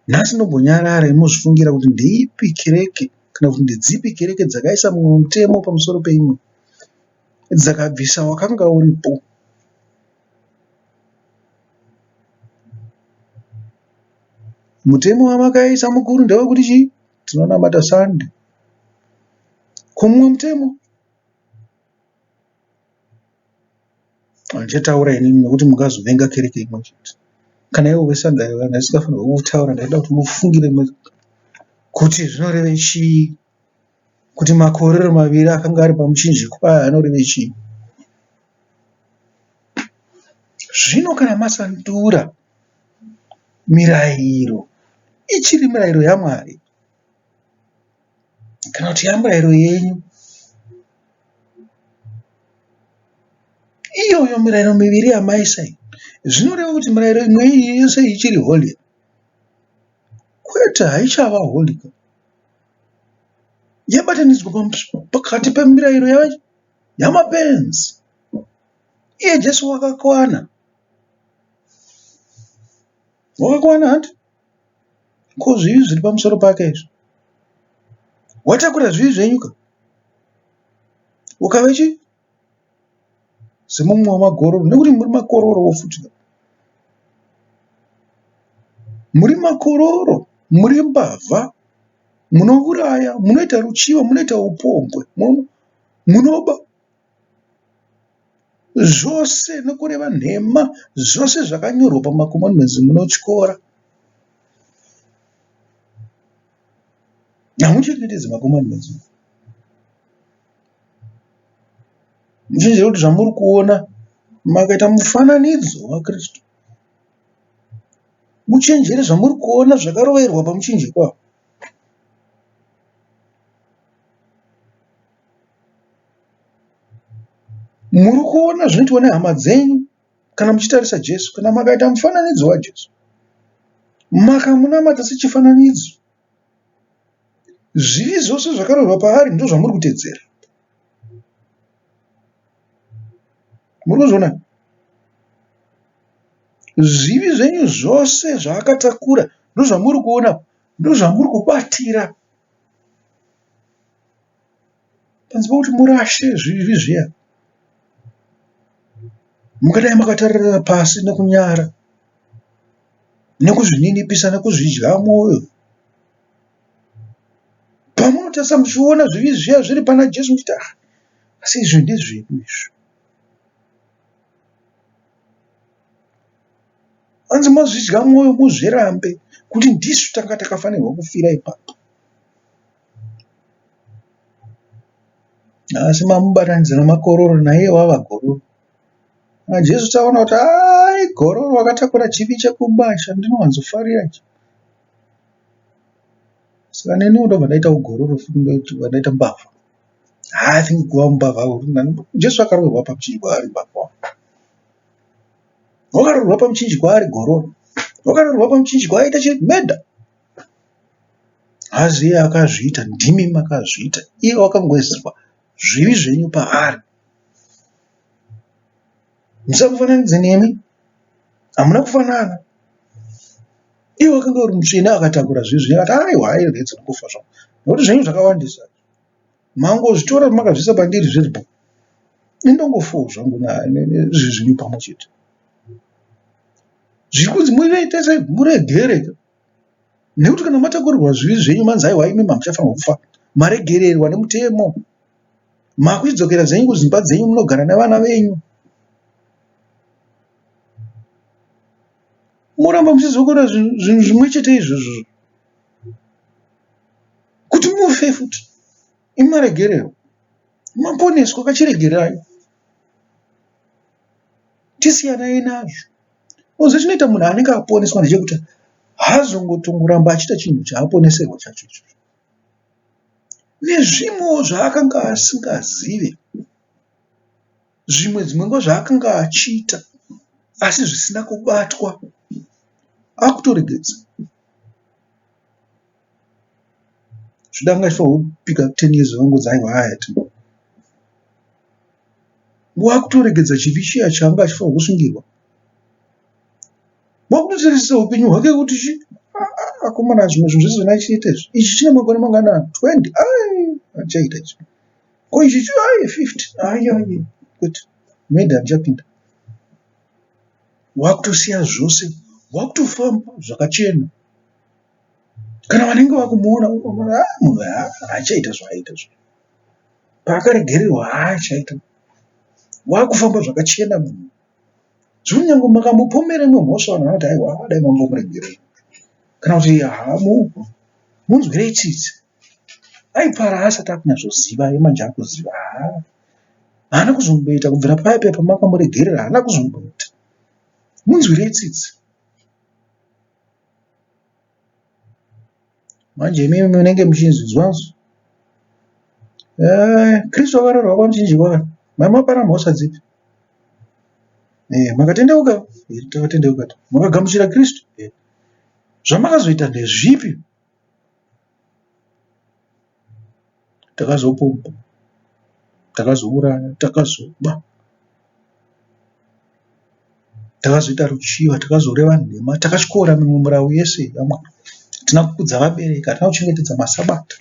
[SPEAKER 1] Nhasi ndombonyarara mozvifungira kuti ndeipi kereke kana kuti ndedzipi kereke dzakaisa mumwe mutemo pamusoro peimwe dzakabvisa wakanga uripo. Mutemo wamakaisa mukuru ndewekuti chii? Tinonamata Sunday. Ko mumwe mutemo? Handichataura inini nekuti mungazovenga kereke imwe chete. Kana ivo veSunday vandasingafanirwe kutaura ndaida kuti mufungire kuti zvinoreve chii kuti makororo maviri akanga ari pamuchinjikwa aya anoreve chii. Zvino kana masandura mirayiro ichiri mirayiro yaMwari kana kuti yamurayiro yenyu Iyoyo mirayiro miviri yamaisa iyi zvinoreva kuti mirayiro imwe iyi yose ichiri holy? Kwete, haichava holy. Yabatanidzwa pakati pemirayiro yamapenzi. Iye Jesu wakakwana. Wakakwana hanti? Ko zvivi zviri pamusoro pake izvi? Watakura zvivi zvenyu ka? Ukave chii? Semumwe wamagororo nekuti muri makororowo futi. Muri makororo, muri mbavha, munouraya, munoita ruchiva, munoita upombwe, munoba zvose nokureva nhema, zvose zvakanyorwa pamacommandments munotyora. Hamuchengetedzi macommandments. Muchenjere kuti zvamuri kuona makaita mufananidzo waKristu. Muchenjere zvamuri kuona zvakaroverwa pamuchinjikwa. Muri kuona zvinoitwa nehama dzenyu kana muchitarisa Jesu, kana makaita mufananidzo waJesu, makamunamata sechifananidzo. Zvivi zvose zvakaroverwa paari ndozvamuri kutedzera. Muri kuzviona? Zvivi zvenyu zvose zvaakatakura ndozvamuri kuona, ndozvamuri kubatira. Panze pekuti murashe zvivi zviya, mungadai makatarira pasi nekunyara, nekuzvininipisa nekuzvidya mwoyo. Pamunotarisa muchiona zvivi zviya zviri pana Jesu muchiti ah, asi izvi ndezvedu izvi. Hanzi mazvidya mwoyo muzvirambe kuti ndisu tanga takafanirwa kufira ipapo. Asi mamubatanidza nemakororo naiye wava gororo. NaJesu taona kuti haa igororo wakatakura chivi chekuba chandinowanzofarira ichi. Saka neniwo ndobva ndaitawo gororo futi ndobva ndaita mbavha. Haa I think kuva mbavha Jesu akaroorwa pamuchinjikwa ari mbavha. Wakaroorwa pamuchinjikwa ari gororo. Wakaroorwa pamuchinjikwa aita chimedha. Hazi iye akazviita, ndimi makazviita. Iye wakangoiswa zvivi zvenyu paari. Musamufananidze nemi, hamuna kufanana. Iye wakanga uri mutsvene akatakura zvivi zvenyu akati aiwa airegedza kufa zvangu nekuti zvenyu zvakawandisa. Mangozvitora makazviisa pandiri zviripo. Indongofawo zvangu nezvivi zvenyu pamwe chete. Zviri kunzi muite sei muregere nekuti kana matakurirwa zvivi zvenyu manzi aiwa imi mamuchafanirwa kufa. Maregererwa nemutemo. Makuchidzokera zvenyu kudzimba dzenyu munogara nevana venyu. Moramba muchizokora zvinhu zvimwe chete izvozvo kuti mufe futi. Imi maregererwa. Maponeswa kachiregererai. Chisiyanai nazvo. Unoziva chinoita munhu anenge aponeswa ndechekuti haazongotongoramba achiita chinhu chaaponeserwa chacho ichocho. Nezvimwewo zvaakanga asingazive, zvimwe dzimwe nguva zvaakanga achiita asi zvisina kubatwa, akutoregedza. Zvida anga achifanirwa kupika 10 years vangonzi aiwa haya Wakutoregedza chivi chiya chaanga achifanirwa kusungirwa. Wakutotarisa upenyu hwake kuti chi akomana zvimwe zvinhu zvese zvandanga achiita izvi ichi chine makore mangani 20 ai handichaita ichi ko ichi ai 50 ai ai kwete maybe handichapinda. Wakutosiya zvose wakutofamba zvakachena. Kana vanenge vakumuona munhu haachaita zvaaiita zviya. Paakaregererwa haachaita. Wakufamba zvakachena munhu. Zvekuti nyangwe makamupomera imwe mhosva vanhu vanoti aiwa dai mambomuregerera. Kana kuti haa munzwirei tsitsi. Aipara asati akunyatsoziva iye manje akuziva haa haana kuzomboita kubvira paya paya pamakamuregerera haana kuzomboita. Munzwirei tsitsi. Manje imimi munenge muchinzwa eh, Kristu akarorwa pamuchinjikwa mamapara mhosva dzipi? Eh, makatendeuka? Eh, takatendeuka. Makagamuchira Kristu? Eh. Zvamakazoita ndezvipi? Takazopomba, takazouraya, takazoba, takazoita ruchiva, takazoreva nhema, takatyora mimwe murawu yese yaMwari. Hatina kukudza vabereki, hatina kuchengetedza masabata.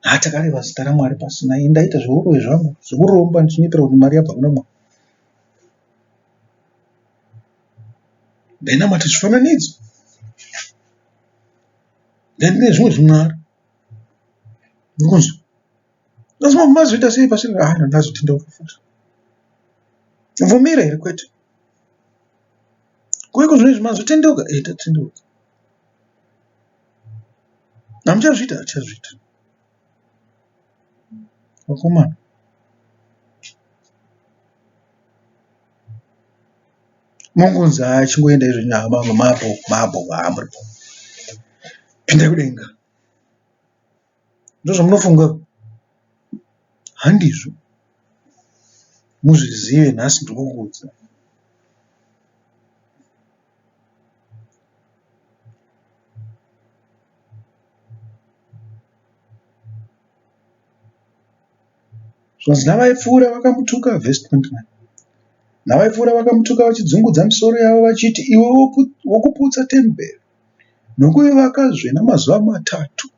[SPEAKER 1] Haa takareva zita raMwari pasina. Ini ndaita zveuroyi zvangu, zvekuromba ndichinyepera kuti mari yabva kuna Mwari. Ndainamata zvifananidzo. Then kune zvimwe zvimwari. Ndikunzwa. Asi mazoita sei pasina ah ndazotendeuka futi. Mvumira here kwete. Kuiko zvino izvi mazotendeuka eh tatendeuka. Hamuchazviita hatichazviita. Vakomana. Mongonzi haa chingoenda izvo haa mabho mabho haa muripo. Pindai kudenga. Ndozvamunofunga? Handizvo. Muzvizive nhasi ndiri kukuudza. Zvanzi navaipfuura vakamutuka, vhesi 29. Navaipfuura vakamutuka vachidzungudza misoro yavo vachiti, Iwe wokuputsa temberi nokuivakazve namazuva matatu.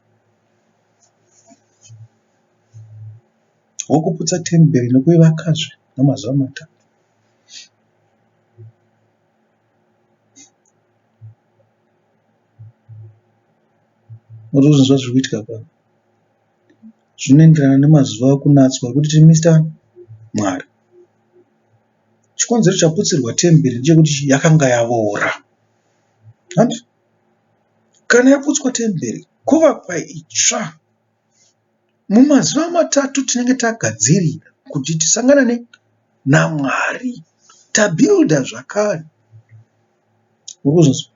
[SPEAKER 1] Wokuputsa temberi nokuivakazve namazuva matatu. Murikuzvinzwa zviri kuitika pano? Zvinoenderana nemazuva ekunatswa ekuti tiri Mister Mwari. Chikonzero chaputsirwa temberi ndechekuti yakanga yavora. Hanti? Kana yaputswa temberi kovakwa itsva. Mumazuva matatu tinenge tagadzirira kuti tisangane naMwari. Tabuilder zvakare. Murikuzvinzwa?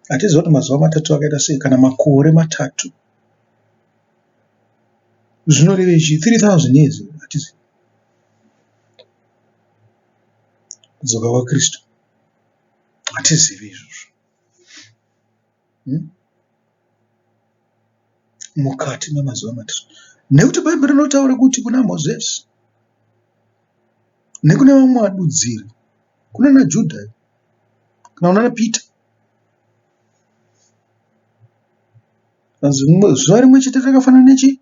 [SPEAKER 1] Hatizivi kuti mazuva matatu akaita sei kana makore matatu. Zvinorevei chii? 3000 years hatizivi. Kudzoka kwaKristu hatizivi izvozvo. Hmm? Mukati memazuva matatu. Nekuti Bhaibheri rinotaura kuti kuna Mozisi nekune vamwe vadudziri, kunana Judha kana kunana Peter Zuva rimwe chete rakafanana nechi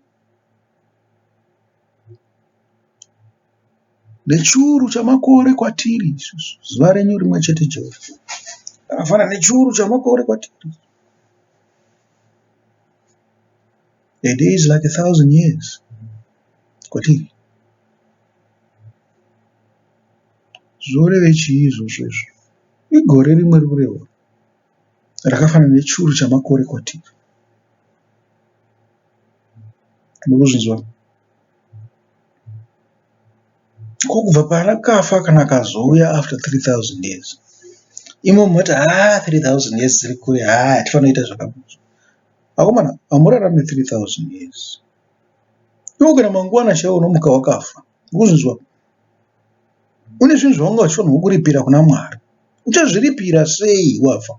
[SPEAKER 1] nechiuru chamakore kwatiri isusu. Zuva renyu rimwe chete Jehovha rakafanana nechiuru chamakore kwatiri. A day is like a 1000 years kwatiri. Zvoreve chii izvozvo izvo? Igore rimwe riri kurehwa rakafanana nechuru chamakore kwatiri. Murikuzvinzwa? Ko kubva paakafa kana akazouya after 3000 years imo moti haa 3000 years dziri kure haa hatifanira kuita zvakadaro. Akomana hamurarame 3000 years. Iwe kana mangwana chaiwo unomuka wakafa. Murikuzvinzwa? Une zvinhu zvawanga uchifanirwa kuripira kuna Mwari. Uchazviripira sei wafa?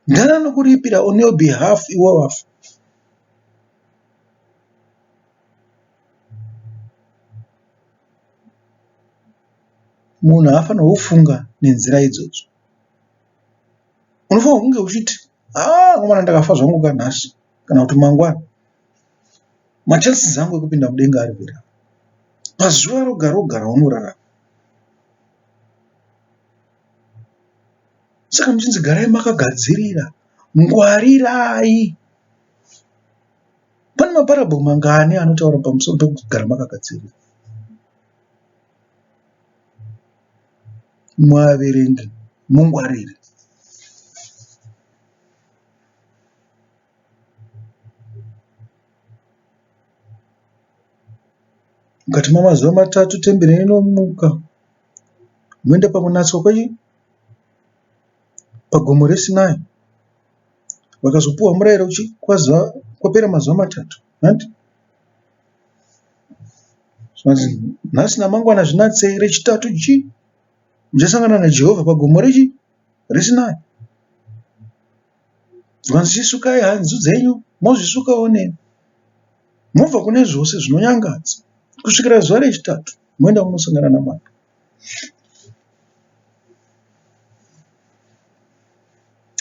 [SPEAKER 1] Ndani anokuripira on your behalf iwe wafa? Munhu haafanirwi kufunga nenzira idzodzo. Unofanirwa kunge uchiti haa akomana ndakafa zvangu ka nhasi kana kuti mangwana machances angu ekupinda mudenga ari very high. Pazuva roga roga raunorarama. Saka muchinzi garai makagadzirira, ngwarirai. Pane maparable mangani anotaura pamusoro pekugara makagadzirira? Muaverenge mungwarire. Mukati mamazuva matatu temberi inomuka moenda pakunatswa kwechi pagomo reSinai. Vakazopiwa murayiro chi kwazuva kwapera mazuva matatu hanti? Zvanzi nhasi namangwana zvinatsei rechitatu chi muchasangana naJehovha pagomo rechi reSinai. Zvanzi chisukai hanzu dzenyu mozvisukawo neni. Mobva kune zvose zvinonyangadza kusvikira zuva rechitatu moenda kunosangana naMwari.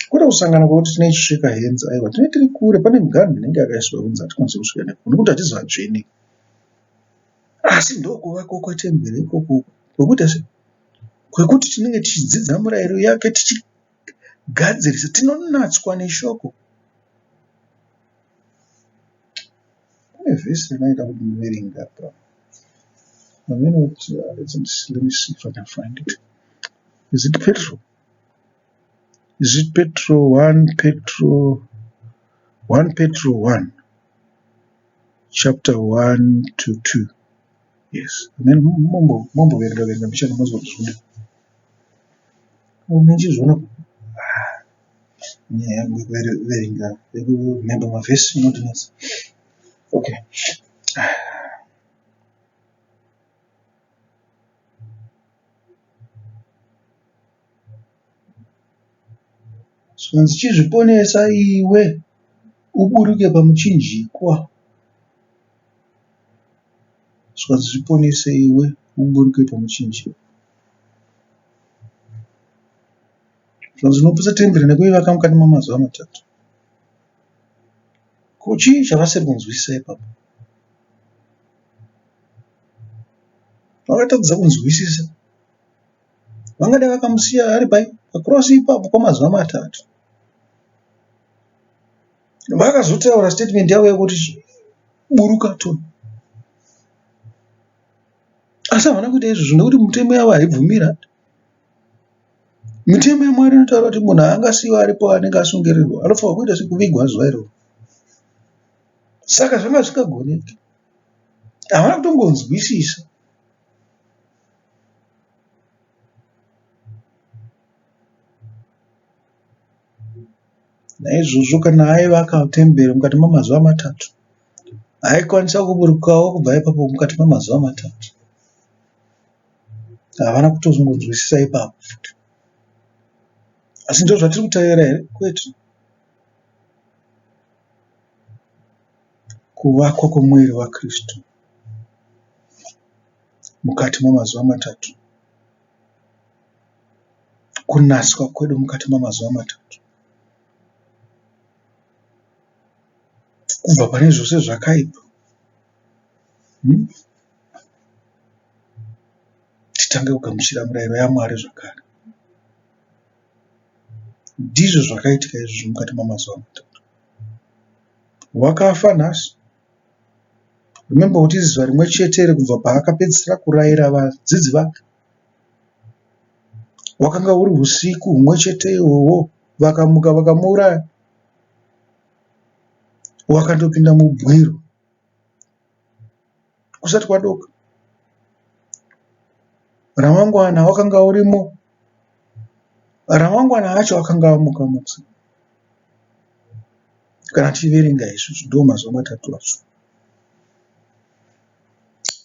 [SPEAKER 1] Kwete kusangana kwekuti tinenge tichisheka hands aiwa tinenge tiri kure pane miganhu inenge yakaiswa kunzi hatikwanisi kusvika neko nekuti hatisi vatsvene. Asi ndokuvakwa kwetemberi ikoko kwekuita sei? Kwekuti tinenge tichidzidza murayiro yake tichigadzirisa tinonatswa neshoko. Pane vhesi randaida kuti ndiverenge apa. Hameno kuti let me see if I can find it. Is it Petro? Is it Petro 1 Petro 1 Petro 1 chapter 1 to 2 yes then mombo mombo verenga verenga mbichana monzwa kuti zvikuda ndichizviona nyaya yangu yekuverenga yekuremember mavhesi inondinetsa okay Zvikanzi chizviponesa iwe uburuke pamuchinjikwa. Zvikanzi zviponese iwe uburuke pamuchinjikwa. Zvikanzi unoputsa temberi nekuivaka mukati memazuva matatu. Ko chii chavasiri kunzwisisa ipapo? Vakatadza kunzwisisa. Vangadai vakamusiya ari pai pacross ipapo kwamazuva matatu. Vakazotaura statement yavo yekuti buruka tone. Asi havana kuita izvozvo nekuti mitemo yavo haibvumira. Mitemo yaMwari inotaura kuti munhu haangasiyiwa aripo anenge asungirirwa anofanirwa kuita sekuvigwa zuva iroro. Saka zvanga zvisingagoneki. Havana kutongonzwisisa. Naizvozvo kana aivaka temberi mukati memazuva matatu, aikwanisa kuburukawo kubva ipapo mukati memazuva matatu. Havana kutozongonzwisisa ipapo futi. Asi ndozvatiri kutaura here? Kwete. Kuvakwa kwemuviri waKristu mukati memazuva matatu. Kunatswa kwedu mukati memazuva matatu. Kubva pane zvose zvakaipa. Titange kugamuchira mirayiro yaMwari zvakare. Ndizvo zvakaitika izvozvo mukati memazuva matatu. Wakafa nhasi. Remember kuti izuva rimwe chete iri kubva paakapedzisira kurayira vadzidzi vake. Wakanga uri usiku humwe chete ihwohwo vakamuka vakamuuraya. Wakandopinda mubwiro kusati kwadoka. Ramangwana wakanga urimo. Ramangwana acho akanga amuka musi. Kana tichiverenga isusu ndiwo mazuva matatu acho.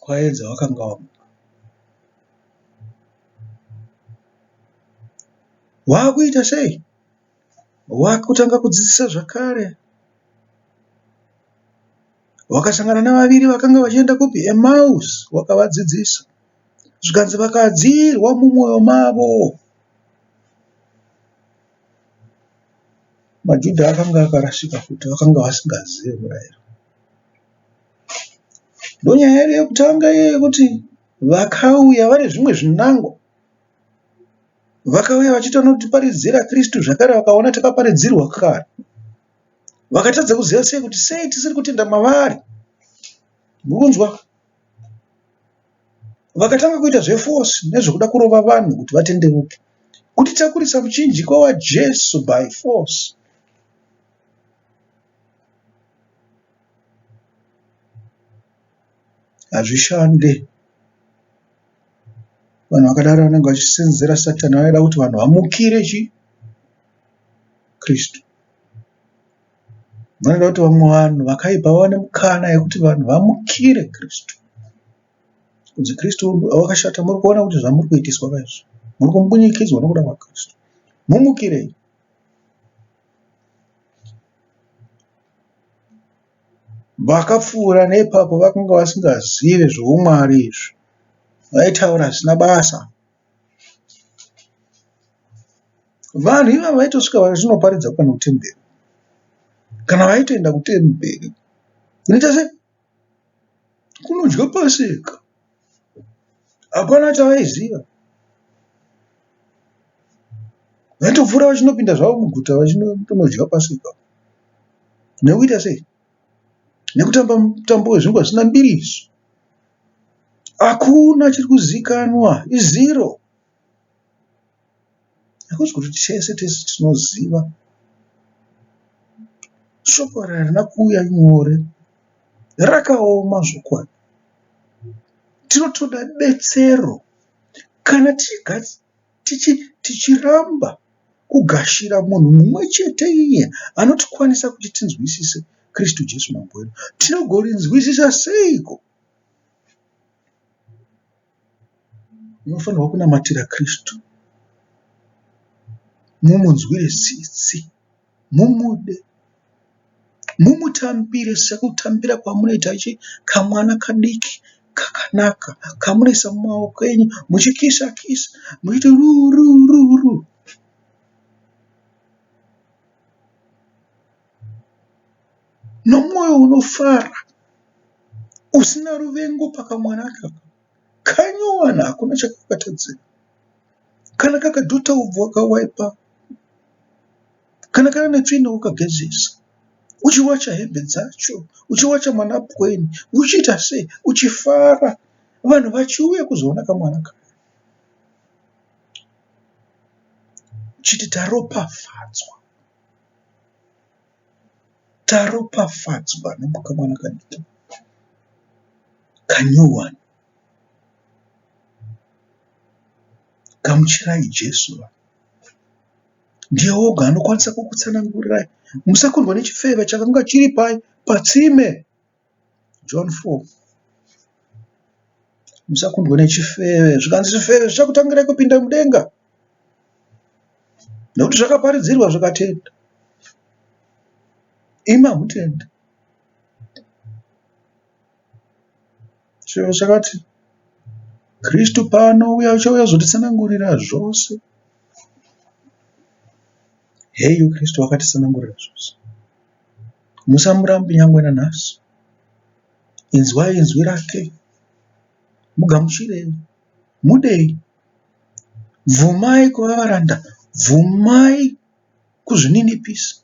[SPEAKER 1] Kwaedza wakanga wamuka. Wakuita sei? Wakutanga kudzidzisa zvakare. Wakasangana navaviri vakanga vachienda kupi? Emmaus. Wakavadzidzisa. Zvikanzi vakadzirwa mumwoyo mavo. MaJudha akanga akarasika futi, vakanga vasingazive murayiro. Ndonyaya yedu yekutanga iye yekuti vakauya vane zvimwe zvinangwa. Vakauya vachitonotiparidzira Kristu zvakare vakaona takaparidzirwa kare. Vakatadza kuziva sei kuti sei tisiri kutenda mavari. Mukunzwa? Vakatanga kuita zveforce nezvekuda kurova vanhu kuti vatendeuke. Kutitakurisa muchinjikwa waJesu by force. Hazvishande. Vanhu vakadaro vanenge vachisenzera Satani vanoda kuti vanhu vamukire chi Kristu. Vanoda kuti vamwe vanhu vakaipa vawane mukana yekuti vanhu vamukire Kristu. Kunzi Kristu wakashata muri kuona kuti zvamuri kuitiswa kaizvi. Muri kumbunyikidzwa nokuda kwaKristu. Mumukirei. Vakapfuura neipapo vakanga vasingazive zvoumwari izvi. Vaitaura zvisina basa. Vanhu ivava vaitosvika vachinoparidza kana kutemberi. Kana vaitoenda kutemberi kunoita sei? Kunodya paseka. Hapana chavaiziva. Vaitopfuura vachinopinda zvavo muguta vachinodya paseka. Nekuita sei? Nekutamba mutambo wezvingwa zvisina mbiriso. Hakuna chiri kuzikanwa, izero. Hakusi kuti tese tese tinoziva. Shoko iri harina kuuya nyore, rakaoma zvokwadi. Tinotoda betsero kana tichiramba kugashira munhu mumwe chete iye anotikwanisa kuti tinzwisise Kristu Jesu Mambo wedu. Tinogorinzwisisa seiko? Munofanirwa kunamatira Kristu, mumunzwire tsitsi, mumude, mumutambire sekutambira kwamunoita chi kamwana kadiki kakanaka kamunoisa mumaoko enyu muchikisa kisa muchiti ruu ruu ruu ruu. Nomwoyo unofara usina ruvengo pakamwana aka kanyowani hakuna chakakatadzira. Kana kakadhota ubva wakawaipa, kana kana netsvina wakagezesa, uchiwacha hembe dzacho, uchiwacha manapukeni, uchiita sei, uchifara vanhu vachiuya kuzoona kamwana kaya. Uchiti taropafadzwa. Taropafadzwa nemukamwana kadiki kanyowani. Gamuchirai Jesu. Ndiye oga anokwanisa kukutsanangurirai. Musakundwa nechifeve chakanga chiri pai patsime. John 4. Musakundwa nechifeve. Zvikanzi zvifeve zvichakutangirai kupinda mudenga. Nekuti zvakaparidzirwa zvikatenda. Imi hamutendi. Chifeve chakati Kristu paanouya uchauya kuzotitsanangurira zvose. Heyu Kristu wakatitsanangurira zvose. Musamurambe nyangwe nanhasi. Inzwai inzwi rake. Mugamuchirei. Mudei. Bvumai kuva varanda. Bvumai kuzvininipisa.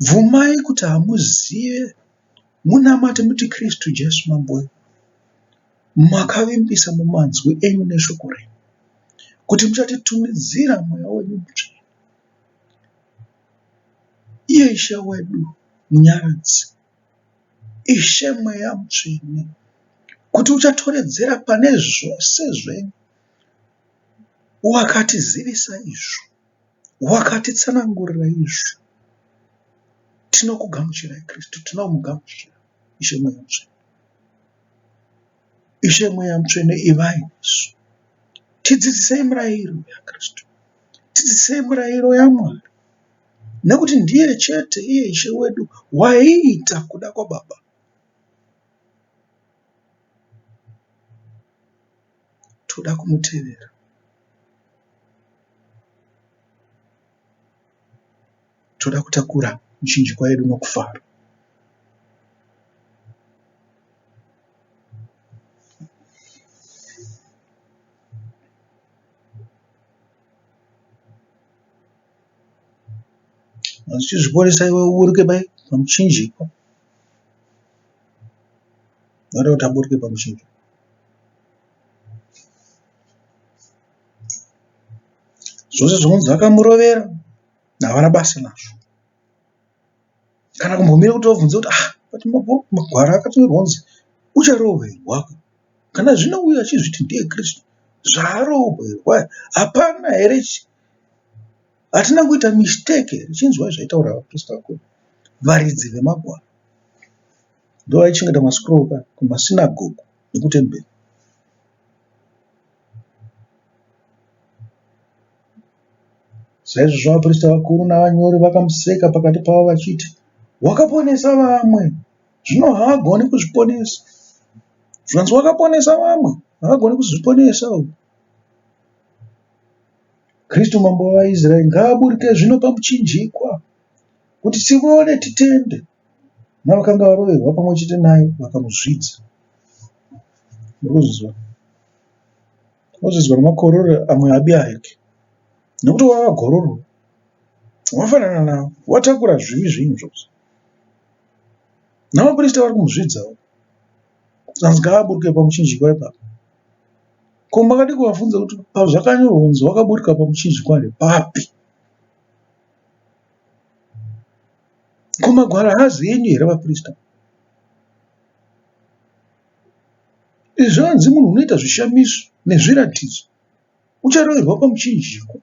[SPEAKER 1] Bvumai kuti hamuzive, munamate muti Kristu Jesu Mambo wedu. Makavimbisa mumanzwi enyu neshoko renyu kuti muchatitumidzira Mweya wenyu Mutsvene. Iye Ishe wedu, Munyaradzi, Ishe Mweya Mutsvene, kuti uchatoredzera pane zvose zvenyu. Wakatizivisa izvo, wakatitsanangurira izvo. Tinokugamuchirai Kristu, tinomugamuchira Ishe Mweya Mutsvene. Ishe Mweya Mutsvene ivai nesu. Tidzidzisei murayiro yaKristu. Tidzidzisei murayiro yaMwari. Nekuti ndiye chete iye Ishe wedu waiita kuda kwaBaba. Toda kumutevera. Toda kutakura michinjikwa yedu nokufara. Uchizviporesa iwe uburuke pai pamuchinjikwa. Vanoda kuti aburuke pamuchinjikwa. Zvose zvinonzi vakamurovera havana basa nazvo. Kana kumbomira kuti vabvunze kuti ah but magwaro akatonyorwa kunzi ucharoverwa. Kana zvino uyu achizviti ndiye Kristu zvaaroverwa hapana here hatina kuita mistake here? Chinzwai zvaitaura vaprista vakuru varidzi vemagwaro. Ndovaichengeta mascroll ka kumasinagogo nekutemberi. Saizvozvo vaprista vakuru navanyori vakamuseka pakati pavo vachiti, Wakaponesa vamwe, zvino haagoni kuzviponesa. Zvikanzi wakaponesa vamwe, haagoni kuzviponesa uyu. Kristu mambo wavaIsraeri ngaaburike zvino pamuchinjikwa, kuti tivone titende. Navakanga varoverwa pamwe chete naye vakamuzvidza. Muri kuzvinzwa? Unozvidzwa nemakororo amwe abiareke nekuti wava gororo wafanana navo watakura zvivi zvenyu zvose. Navaprista vari kumuzvidzawo hanzi ngaaburuke pamuchinjikwa ipapo. Ko makadii kuvabvunza kuti pazvakanyorwa kunzi wakaburuka pamuchinjikwa ndepapi? Ko magwaro haazi enyu here vaprista? Izvi zvanzi munhu unoita zvishamiso nezviratidzo ucharoverwa pamuchinjikwa.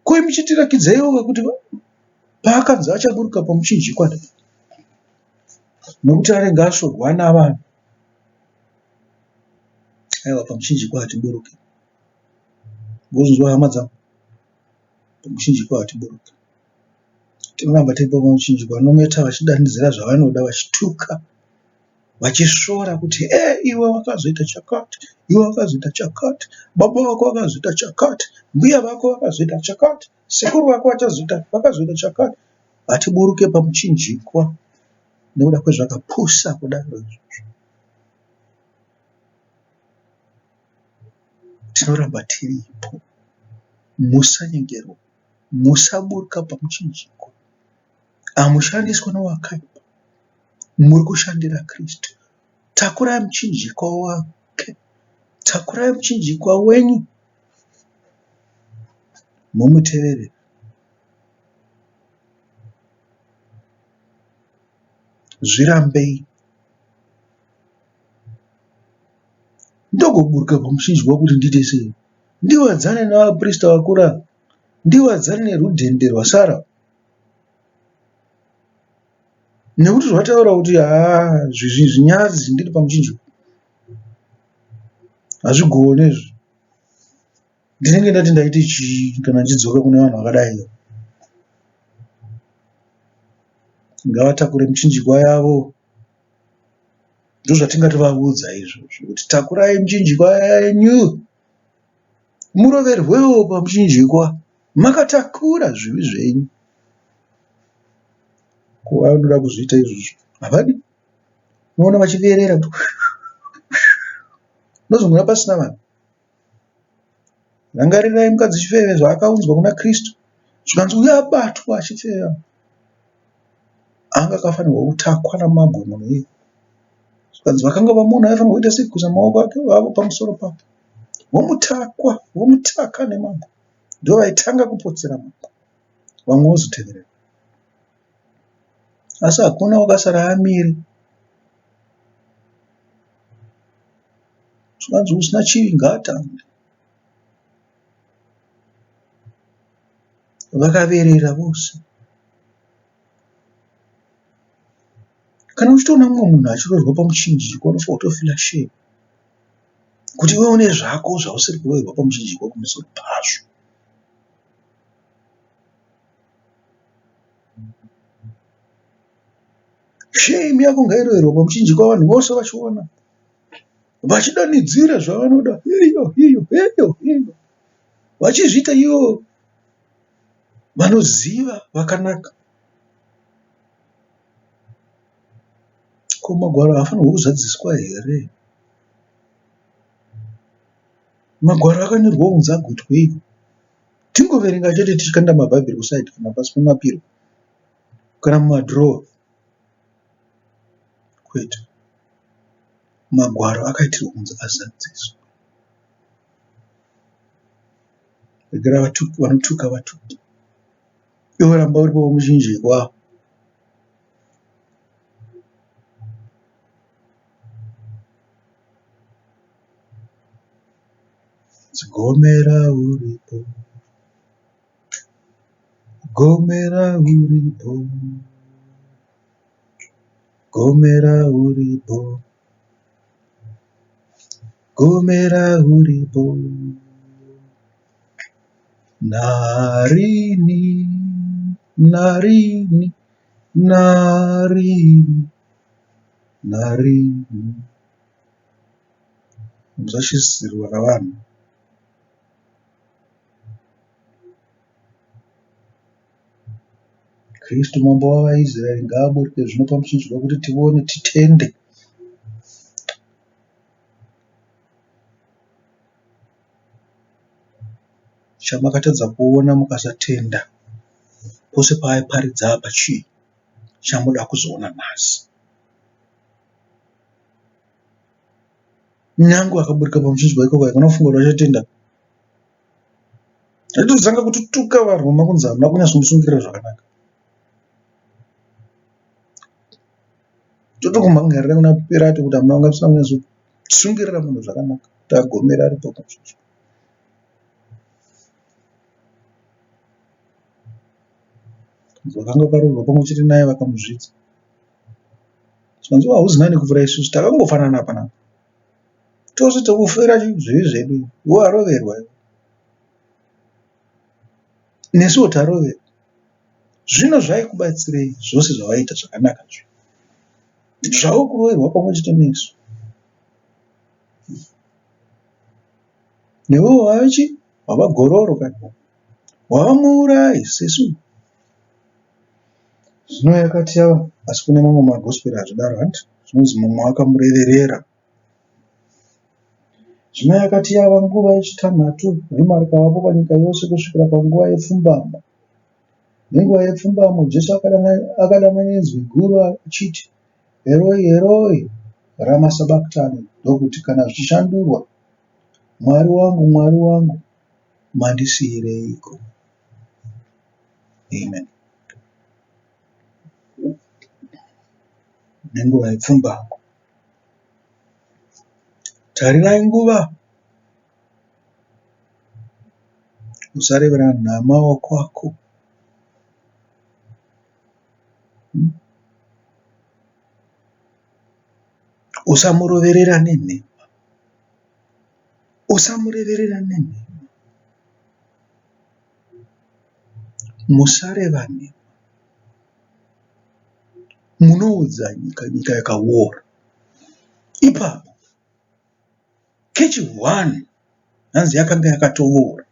[SPEAKER 1] Ko imi chitirakidzaiwo kuti paakanzi achaburuka pamuchinjikwa nekuti anenge asvorwa navanhu. Aiwa pamuchinjikwa hatiburuki. Mozvinzwa hama dzangu, pamuchinjikwa hatiburuki. Tinoramba tiri pamuchinjikwa nometa vachidanidzira zvavanoda vachituka vachisvora kuti e iwe wakazoita chakati, iwe wakazoita chakati, baba vako vakazoita chakati, mbuya vako vakazoita chakati, sekuru vako vachazoita vakazoita chakati. Hatiburuke pamuchinjikwa nekuda kwezvakapusa kudaro izvozvo. Tinoramba tiripo. Musanyengerwa. Musaburuka pamuchinjikwa. Hamushandiswe nowakaipa. Muri kushandira Kristu. Takurai muchinjikwa wake. Takurai muchinjikwa wenyu mumutevere. Zvirambei. Ndogoburuka pamuchinjikwa kuti ndiite sei? Ndiwadzane navaprista vakuru ava? Ndiwadzane nerudhende rwasara? Nekuti zvataura kuti haa zvinyadzi ndiri pamuchinjikwa hazvigone izvi. Ndinenge ndati ndaite chii kana ndichidzoka kune vanhu vakadai? Ngavatakure michinjikwa yavo. Ndozvatingatovaudza izvozvo kuti takurai michinjikwa yenyu muroverwewo pamuchinjikwa makatakura zvivi zvenyu. Ko vanoda kuzviita izvozvo havadi. Unoona vachiverera kuti unozongoona pasina vanhu. Rangarirai mukadzi chifeve zvaakaunzwa kuna Kristu. Zvikanzi uyo abatwa achifeva anga akafanirwa kutakwa namabwe munhu iye. Zvikanzi vakanga vamuona vaifanirwa kuita sei kuisa maoko ake avo pamusoro pake vomutakwa vomutaka nemabwe ndovaitanga kupotsera mabwe vamwe vozoteverera. Asi hakuna wakasara amire. Zvikanzi usina chivi ngaatange. Vakaverera vose. Kana uchitoona mumwe munhu achiroverwa pamuchinjikwa unofanirwa kutofila shame kuti iwe une zvako zvausiri kuroverwa pamuchinjikwa kumusoro pazvo. Shame yako ngairoverwe pamuchinjikwa vanhu vose vachiona vachidanidzira zvavanoda hiyo hiyo heyo heyo vachizviita ivo vanoziva vakanaka. Ko magwaro haafanirwi kuzadziswa here? Magwaro akanyorwa kunzi agoitweiko? Tingoverenga chete tichikanda mabhaibheri kusaidhi kana pasi pemapiro kana mumadhirowa. Kwete. Magwaro akaitirwa kunzi azadziswe. Regera vanotuka vatuke. Iwe ramba uripo pamuchinjikwa. Gomera uripo, gomera uripo, gomera uripo, gomera uripo. Narini, narini, narini, narini. Musashisirwa navanhu. Kristu mambo wavaIsraeri ngaaburuke zvino pamuchinjikwa kuti tivone titende. Chamakatadza kuona mukasatenda pose paaiparidza apa chii chamuda kuzoona nhasi? Nyangwe akaburuka pamuchinjikwa ikoko haikona kufunga kuti vachatenda. Aitozanga kututuka vaRoma kunzi hamuna kunyatsomusungirira zvakanaka. Totokumhangarira kuna Pirato kuti hamuna kunga musina kunyatsosungirira munhu zvakanaka kuti agomere aripo pamuchinjikwa. Vakanga vakaroorwa pamwe chete naye vakamuzvidza. Zvikanzi iwe hauzi nani kupfuura isusu takangofanana panapa. Tose tokufira zvivi zvedu iwe waroverwa iwe. Nesuwo taroverwa. Zvino zvaikubatsirei zvose zvawaiita zvakanaka izvi? Zvaukuroverwa pamwe chete nesu. Newewo wave chii? Wava gororo kani. Wava muurayi sesu. Zvino yakati yava, asi kune mamwe magosperi hazvidaro hanti? Zvinonzi mumwe akamureverera. Zvino yakati yava nguva yechitanhatu, rima rikavapo panyika yose kusvikira panguva yepfumbamwe. Nenguva yepfumbamwe Jesu akadana, akadana nenzwi guru achiti, Eroi, Eroi, rama sabaktani, ndokuti kana zvichishandurwa, Mwari wangu, Mwari wangu, mandisiyireiko? Amen. Nenguva yepfumbamwe. Tarirai nguva. Usarevera nhama wakwako. Usamuroverera nenhema. Usamureverera nenhema. Musareva nhema. Munoudza nyika, nyika yakawora. Ipapo kechi hwani hanzi yakanga yakatowora.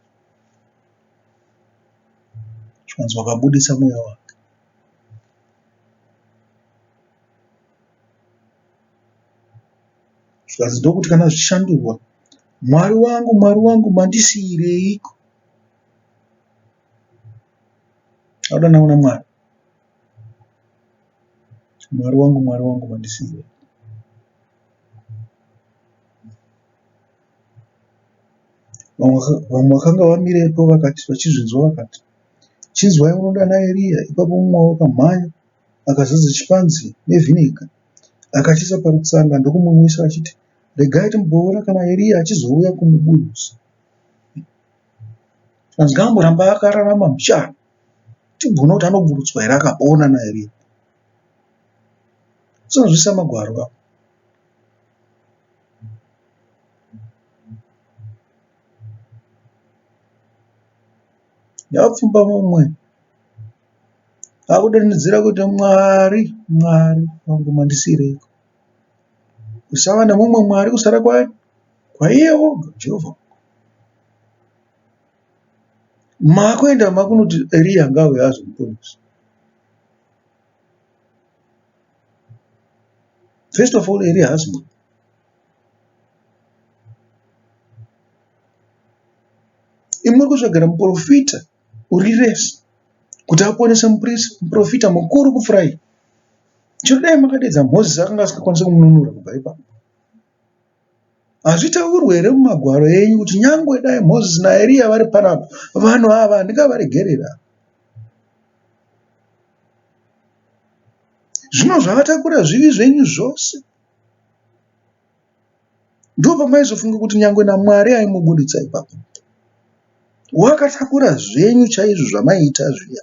[SPEAKER 1] Zvikanzi wakabudisa mweya wake. Zvikanzi ndokuti kana zvichishandurwa, Mwari wangu, Mwari wangu mandisiyireiko? Akudana kuna Mwari. Mwari wangu, Mwari wangu, mandisiirei? Vamwe vakanga vamirepo vakati vachizvinzwa vakati, Chinzwai unodana Eriya. Ipapo mumwe wavo akamhanya akazadza chipanzi nevhiniga akachiisa parutsanga ndokumunwisa achiti, Regai timboona kana Eriya achizouya kumuburutsa. Hanzi ngaamboramba akararama mbichana timboona kuti anoburutswa here akapona naEriya. Usanzwisisa magwaro ka. Yapfumbamwe akudanidzira kuti Mwari, Mwari wangu mandisiireiko? Kusava nemumwe Mwari kusara kwani? Kwaiye oga Jehovha. Makuenda makunoti Eriya ngauye azomuponesa. First of all, Eriya haasi munhu. Imi muri kutsvagera muprofita uri resi kuti aponese muprofita mukuru kupfuura iye. Chero dai makadeedza Mozisi akanga asingakwanisi kumununura kubva ipapo. Hazvitaurwe here mumagwaro enyu kuti nyangwe dai Mozisi naEriya vari panapa, vanhu ava handingavaregerera. Zvino zvavatakura zvivi zvenyu zvose. Ndopamaizofunga kuti nyangwe naMwari aimubuditsa ipapo. Wakatakura zvenyu chaizvo zvamaiita zviya.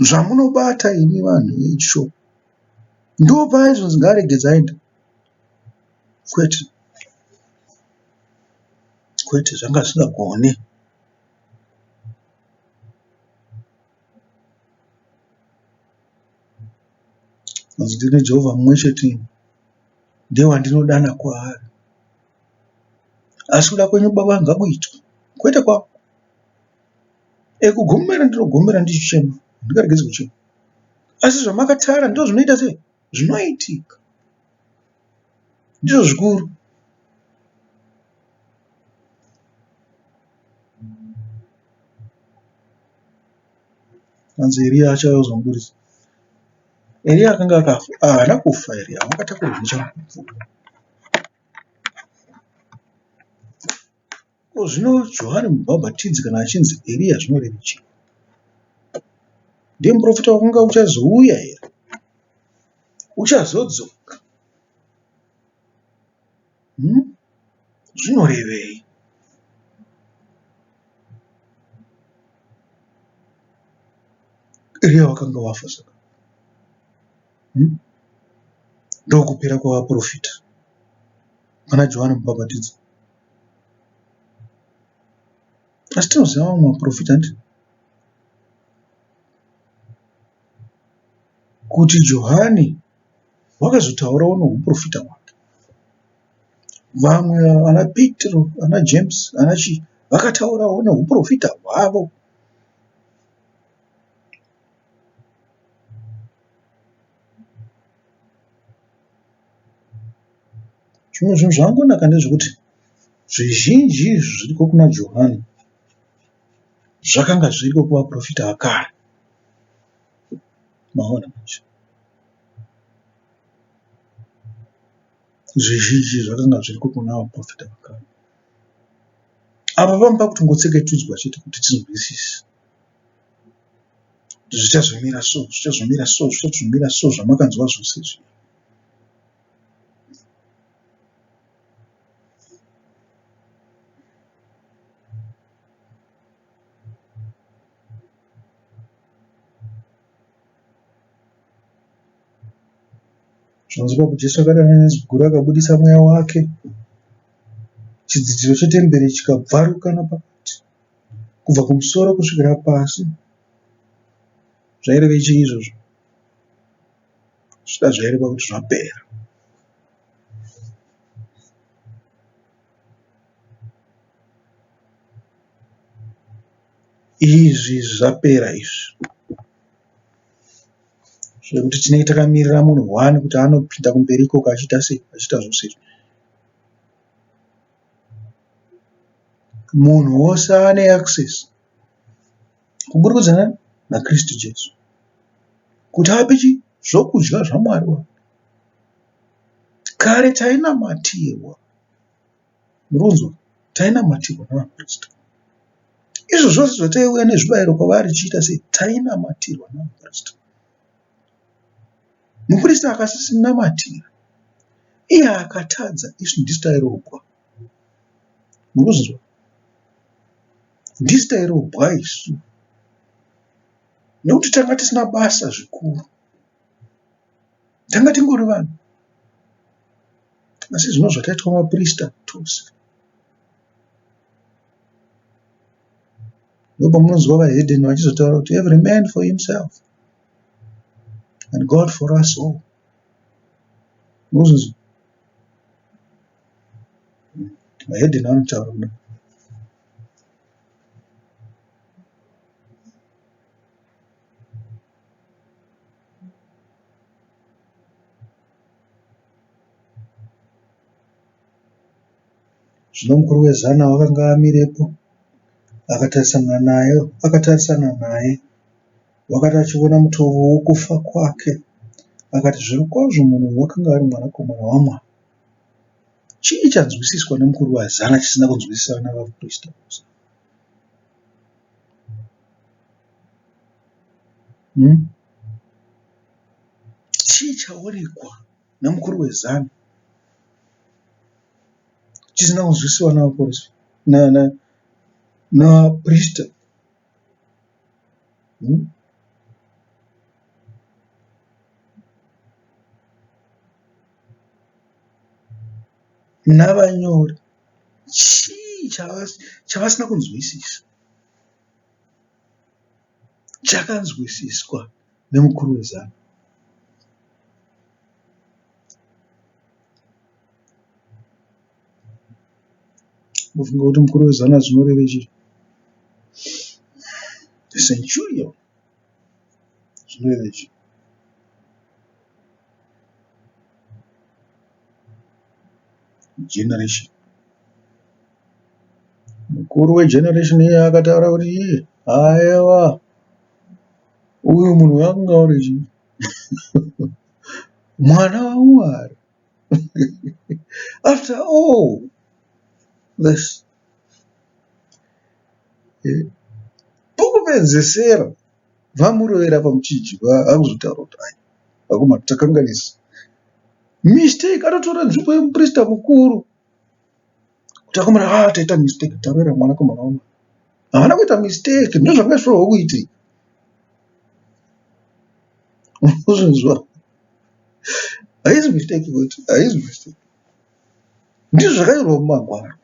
[SPEAKER 1] Zvamunobata imi vanhu vechishoko. Ndopaaizonzi ngaaregedze aende. Kwete. Kwete zvanga zvisingagoni. Hanzi ndine Jehovha mumwe chete ndiye wandinodana kwaari. Asi kuda kwenyu Baba ngakuitwe, kwete kwangu. Kugomera ndinogomera ndichichema, handingaregedzi kuchema. Asi zvamakatara ndozvinoita sei? Zvinoitika. Ndizvo zvikuru. Hanzi Eriya achauya kuzomuburitsa. Eriya akanga akafa. Haana kufa Eriya, wakatakurwa nechamupupuri. Ko zvino Johani Mubhabhatidzi kana achinzi Eriya zvinoreva chii? Ndiye muprofita wakanga uchazouya here? Uchazodzoka? Hmm? Zvinorevei? Eriya wakanga wafa saka. Hmm? Ndokupera kwavaprofita pana Johani Mubhabhatidzi. Asi tinoziva vamwe vaprofita handiti? Kuti Johani wakazotaurawo nohuprofita hwake. Vamwe vana Petro, ana James, ana chii vakataurawo nohuprofita hwavo. Zvimwe zvinhu zvakangonaka ndezvekuti zvizhinji zviriko kuna Johani zvakanga zviriko kuvaprofita vakare. Maona manje. Zvizhinji zvakanga zviriko kuna vaprofita vakare. Apa panoda kutongotseketudzwa chete kuti tinzwisise. Zvichazomira so, zvichazomira so, zvichazomira so zvamakanzwa zvose izvi. Zvinonzi ipapo Jesu akadana nezwi guru akabudisa mweya wake. Chidzitiro chetemberi chikabvaruka napakati kubva kumusoro kusvikira pasi. Zvairevei chii izvozvo? Zvichida zvaireva kuti zvapera. Izvi zvapera izvi. Zvekuti tinenge takamirira munhu hwani kuti anopinda kumberi ikoko achiita sei achiita zvose izvi. Munhu wose ane access. Kuburikidza nani? NaKristu Jesu. Kuti ape chi zvokudya zvaMwari wake. Kare tainamatirwa. Murikunzwa? Tainamatirwa navaprista. Izvo zvose zvataiuya nezvibayiro kwavari tichiita sei? Tainamatirwa navaprista. Muprista akasisinamatira. Iye akatadza isu ndisu tairobwa. Murikuzvinzwa? Ndisu tairobwa isu. Nekuti tanga tisina basa zvikuru. Tanga tingori vanhu. Asi zvino zvataitwa maprista tose. Ndopamunonzwa vahedheni vachizotaura kuti every man for himself and God for us all. Murikuzvinzwa? Vahedheni vanotaura kudaro. Zvino mukuru wezana wakanga amirepo akatarisana naye, akatarisana naye. Wakati achiona mutovo wokufa kwake, akati, Zvirokwazvo munhu uyu wakanga ari Mwanakomana waMwari. Chii chanzwisiswa nemukuru wezana chisina kunzwisiswa navaprista vose? Hmm? Chii chaonekwa nemukuru wezana chisina kunzwisiwa navaprista? Hmm? Navanyori chii chavasina kunzwisisa chakanzwisiswa nemukuru wezana? Unofunga kuti mukuru wezana zvinorevei chii? The centurion zvinorevei chii? Generation. Mukuru wegeneration iye akataura kuti iye haiwa uyu munhu wakanga uri chii? Mwana waMwari. After all this pokupedzesera vamurovera pamuchinjikwa akuzotaura kuti ai vakomana takanganisa mistake atotora nzvimbo yemuprista mukuru kuti akomana ah taita mistake tarovera mwanakomana wamwari havana kuita mistake ndozvanga zvifanirwa kuitika unozvinzwa haizi mistake kuti haizi mistake ndizvo zvakanyorwa mumagwaro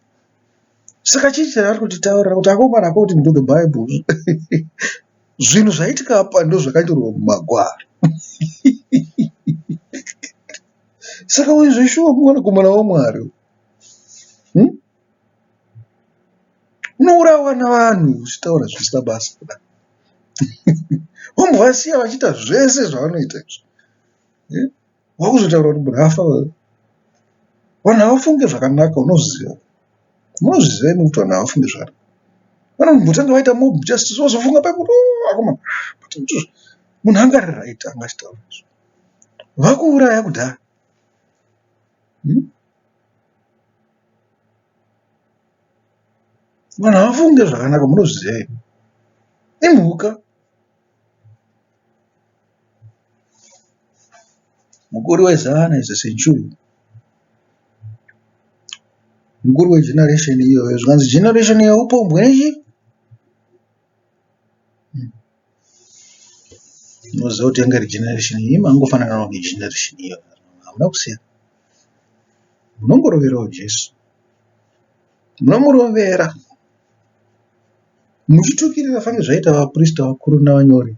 [SPEAKER 1] saka chii chaari kutitaurira kuti akomana according to the bible zvinhu zvaitika apa ndozvakanyorwa mumagwaro saka uyu zveshuwa mwanakomana wamwari hmm? Unourawa navanhu uchitaura zvisina basa kudai. Wombovasiya vachiita zvese zvavanoita izvi. Eh? Wakuzotaura kuti munhu afa. Vanhu havafunge zvakanaka unozviziva. Munozviziva imi kuti vanhu havafunge zvakanaka. Vanombotanga vaita mob justice vozofunga paipo kuti oh, akomana. But munhu anga ari right anga achitaura izvo. Vakuuraya kudhara. Hmm? Vanhu havafunge zvakanaka munozviziva imi. Imhuka. Mukuru wezana is a centurion. Mukuru wegeneration iyoyo zvikanzi generation yeupombwe nechi Unoziva kuti yanga iri generation iyi mangofanana negeneration iyoyo hamuna kusiyana. Munongoroverawo Jesu. Munomurovera muchitukirira fange zvaita vaprista vakuru navanyori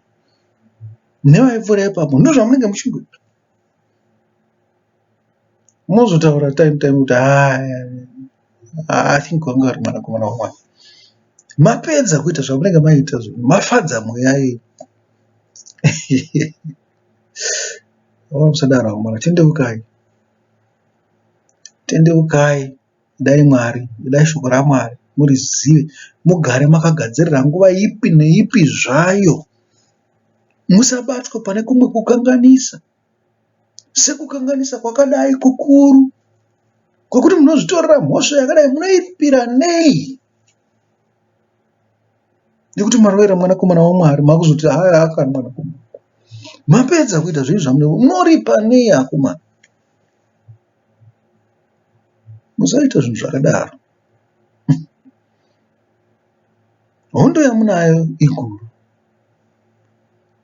[SPEAKER 1] nevaipfuura ipapo ndozvamunenge muchingoita. Mozotaura time time kuti haa I think wanga uri mwanakomana waMwari. Mapedza kuita zvamunenge maita zvo mafadza mweya yenyu. Musadaro akomana tendeukai. Tendeukai idai Mwari idai shoko raMwari. murizive, mugare makagadzirira nguva ipi neipi zvayo. Musabatwa pane kumwe kukanganisa, sekukanganisa kwakadai kukuru kwekuti munozvitorera mhosva yakadai munoiripira nei? Nekuti marovera mwanakomana waMwari makuzoti haa akani mwanakomana. Mapedza kuita zvinhu zvamuno munoripa nei akomana? Musaita zvinhu zvakadaro. Hondo yamunayo iguru.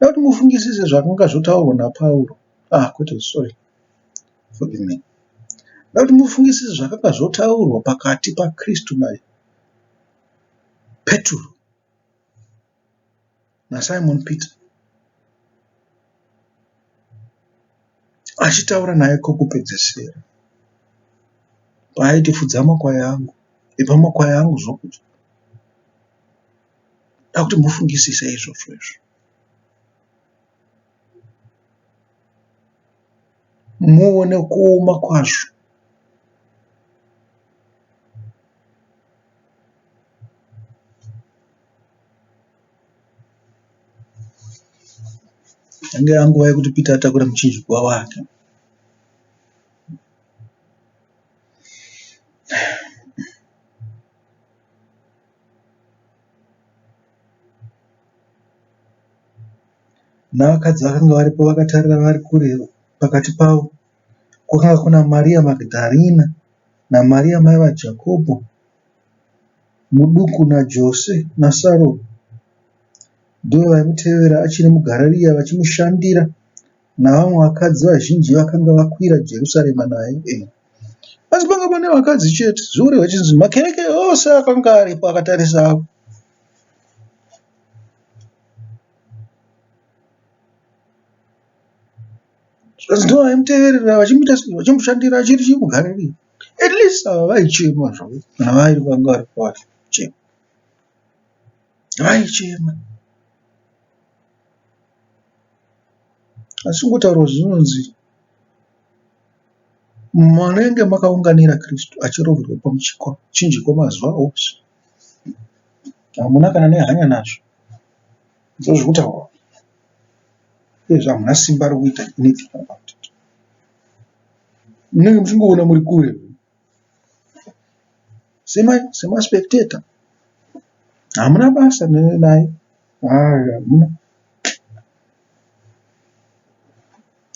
[SPEAKER 1] Da kuti mufungisise zvakanga zvotaurwa naPauro. Ah, kwete, sorry. Forgive me. Da kuti mufungisise zvakanga zvotaurwa pakati paKristu naPeturo naSimon Peter. Achitaura naye kokupedzesera. Paaiti fudza makwai angu, ipa makwai angu zvokudya. Da kuti mufungisise izvozvo izvo. Muone kuoma kwazvo. Yange yanguva yekuti Peter atakure muchinjikwa wake. Navakadzi vakanga varipo vakatarira vari kure pakati pavo kwakanga kuna Maria Magdharina naMaria mai vaJakobho muduku naJose naSarome. Ndivo vaimutevera achiri muGarirea vachimushandira navamwe vakadzi vazhinji vakanga vakwira Jerusarema naye. Asi panga pane vakadzi chete, zvinoreva chinzi makereke ose akanga aripo akatarisa Zvikanzi ndivo vaimuteverera vachimuita sei vachimushandira achiri chii muGarirea. At least ava vaichema zvavo kana vari vanga vari vachichema. Vaichema. Asi kungotaurwa zvinonzi munenge makaunganira Kristu achiroverwa pamuchinjikwa mazuva ose. Hamuna kana nehanya nazvo. Ndozviri kutaurwa. Uyezve hamuna simba rekuita anything about it. Munenge muchingoona muri kure semaspectator. Hamuna basa naye. Hamuna.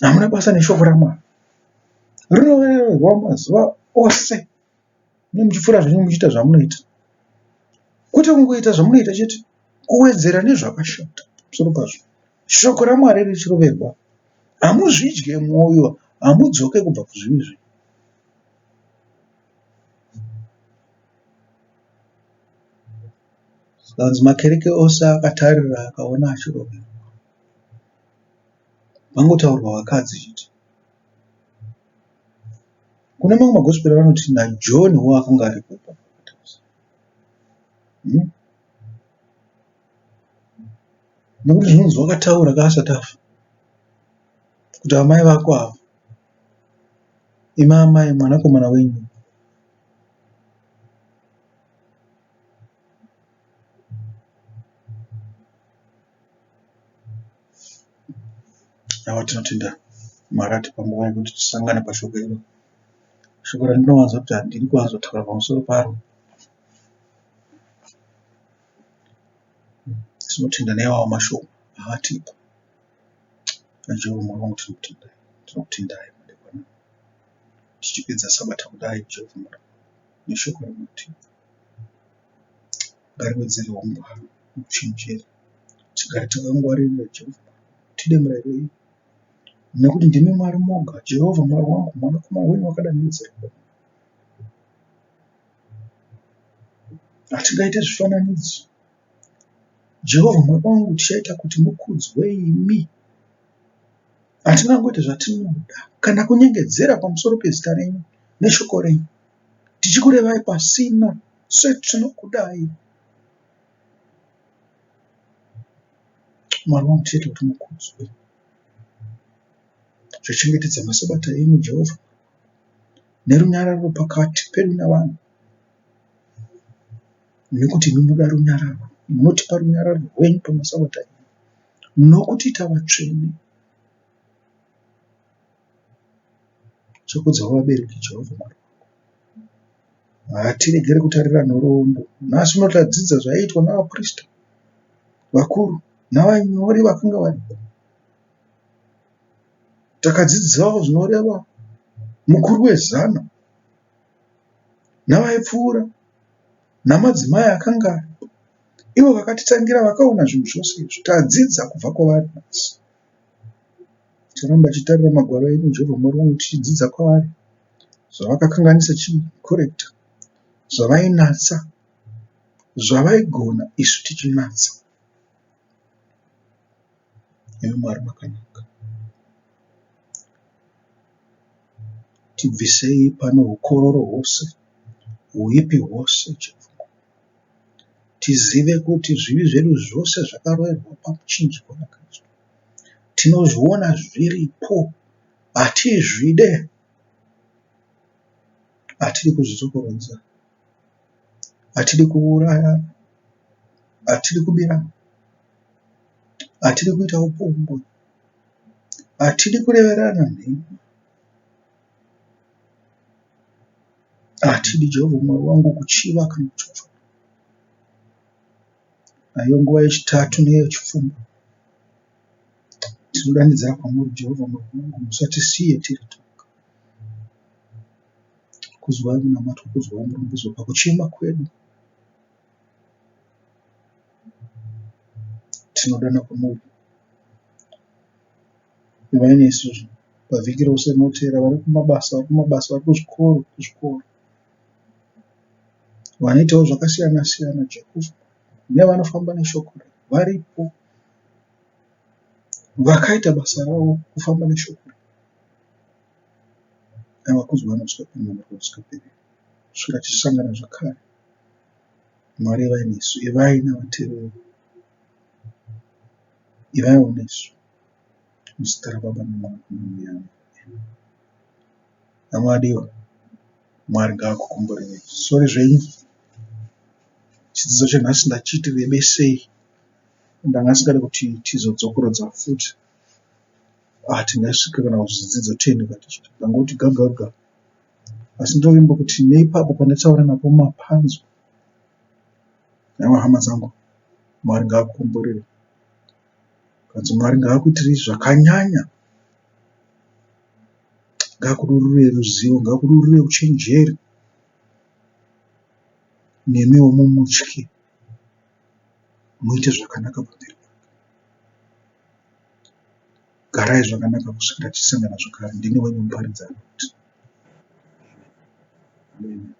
[SPEAKER 1] Hamuna basa neshoko raMwari. Rinoverengwa mazuva ose. Munenge muchipfuura zvenyu muchiita zvamunoita. Kwete kungoita zvamunoita chete, kuwedzera nezvakashata pamusoro pazvo. Shoko raMwari richiroverwa, hamuzvidye mwoyo, hamudzoke kubva kuzvivi zvenyu. Zvikanzi makereke ose akatarira akaona achiroverwa. Pangotaurwa vakadzi chete. Kune mamwe magospera vanoti naJohn wo akanga aripo ipapo. Nekuti zvinonzi wakataura ka asati afa kuti amai vako ava imi amai mwanakomana wenyu. Ava tinotenda Mwari atipa nguva yekuti tisangane pashoko iro. Shoko randinowanza kuti handidi kuwanzotaura pamusoro paro. Tinotenda neiwawo mashoko aatipa. NaJehovha Mwari wangu tinokutendai. Tinokutendai madekwana. Tichipedza Sabata kudai Jehovha Mwari neshoko ramunotipa. Ngariwedzere ungwaru nekuchenjera. Tigare takangwaririra Jehovha Mwari. Tide murayiro yenyu. Nekuti ndimi Mwari moga, Jehovha Mwari wangu, mwanakomana wenyu wakadanidzira. Hatingaite zvifananidzo. Jehovha Mwari wangu, tichaita kuti mukudzwe imi. Hatingangoiti zvatinoda kana kunyengedzera pamusoro pezita renyu neshoko renyu, tichikurevai pasina setinokudai. Mwari wangu, tichaita kuti mukudzwe. Zvichengetedza masabata enyu, Jehovha, nerunyararo pakati pedu navanhu. Nekuti imi munoda runyararo, munotipa runyararo rwenyu pamasabata enyu nokutiita vatsvene. Chokudzawo vabereki Jehovha Mwari wangu. Hatiregere kutarira nhoroondo. Nhasi uno tadzidza zvaiitwa navaprista vakuru navanyori vakanga varipo. Takadzidzawo zvinoreva mukuru wezana navaipfuura namadzimai akanga aripo. Ivo vakatitangira vakaona zvinhu zvose izvi. Tadzidza kubva kwavari nhasi. Ticharamba tichitarira magwaro enyu Jehovha Mwari wangu tichidzidza kwavari zvavakakanganisa tichikorekita, zvavainatsa, zvavaigona isu tichinatsa. Imi Mwari makanaka. Tibvisei pano hukororo hwose, huipi hwose Jehovha. Tizive kuti zvivi zvedu zvose zvakaroverwa pamuchinjikwa naKristu. Tinozviona zviripo, hatizvide, hatidi kuzvidzokorodza, hatidi kuuraya, hatidi kubira, hatidi kuita upombwe, hatidi kureverana nhema. Hatidi Jehovha Mwari wangu kuchiva kana kuchochora. Naiyo nguva yechitatu neyechipfumbamwe tinodanidzira kwamuri Jehovha Mwari wangu musatisiye tiri toga. Kuzwai munamato, kuzwai murumbidzo pakuchema kwedu. Tinodana kwamuri. Ivai nesu pavhiki rose rinoteera vari kumabasa vari kumabasa vari kuzvikoro kuzvikoro vanoitawo zvakasiyana siyana Jehovha nevanofamba neshoko varipo vakaita basa ravo kufamba neshoko avakudzwa nokusingaperi kusvika tichisangana zvakare Mwari ivai nesu ivai navateereri ivaiwo nesu Muzita raBaba neMwana neMweya Mutsvene. Hama vadiwa, Mwari ngaakukomborerei. Sorry zvenyu, chidzidzo chenhasi ndachiti rebesei. Ndanga ndisingade kuti tizodzokorodza futi. Ah, tingasvika kana kuzvidzidzo 10 kana tichiti ndangoti gagaga. Asi ndovimba kuti neipapo pandataura napo mapanzwa. Haiwa hama dzangu, Mwari ngaakukomborere. Kanzi Mwari ngaakuitirei zvakanyanya, ngaakudururire ruzivo, ngaakudururire uchenjeri, nemiwo mumutye, muite zvakanaka pamberi pake. Garai zvakanaka kusvikira tichisangana zvakare. Ndini wenyu muparidzi anoti. Amen.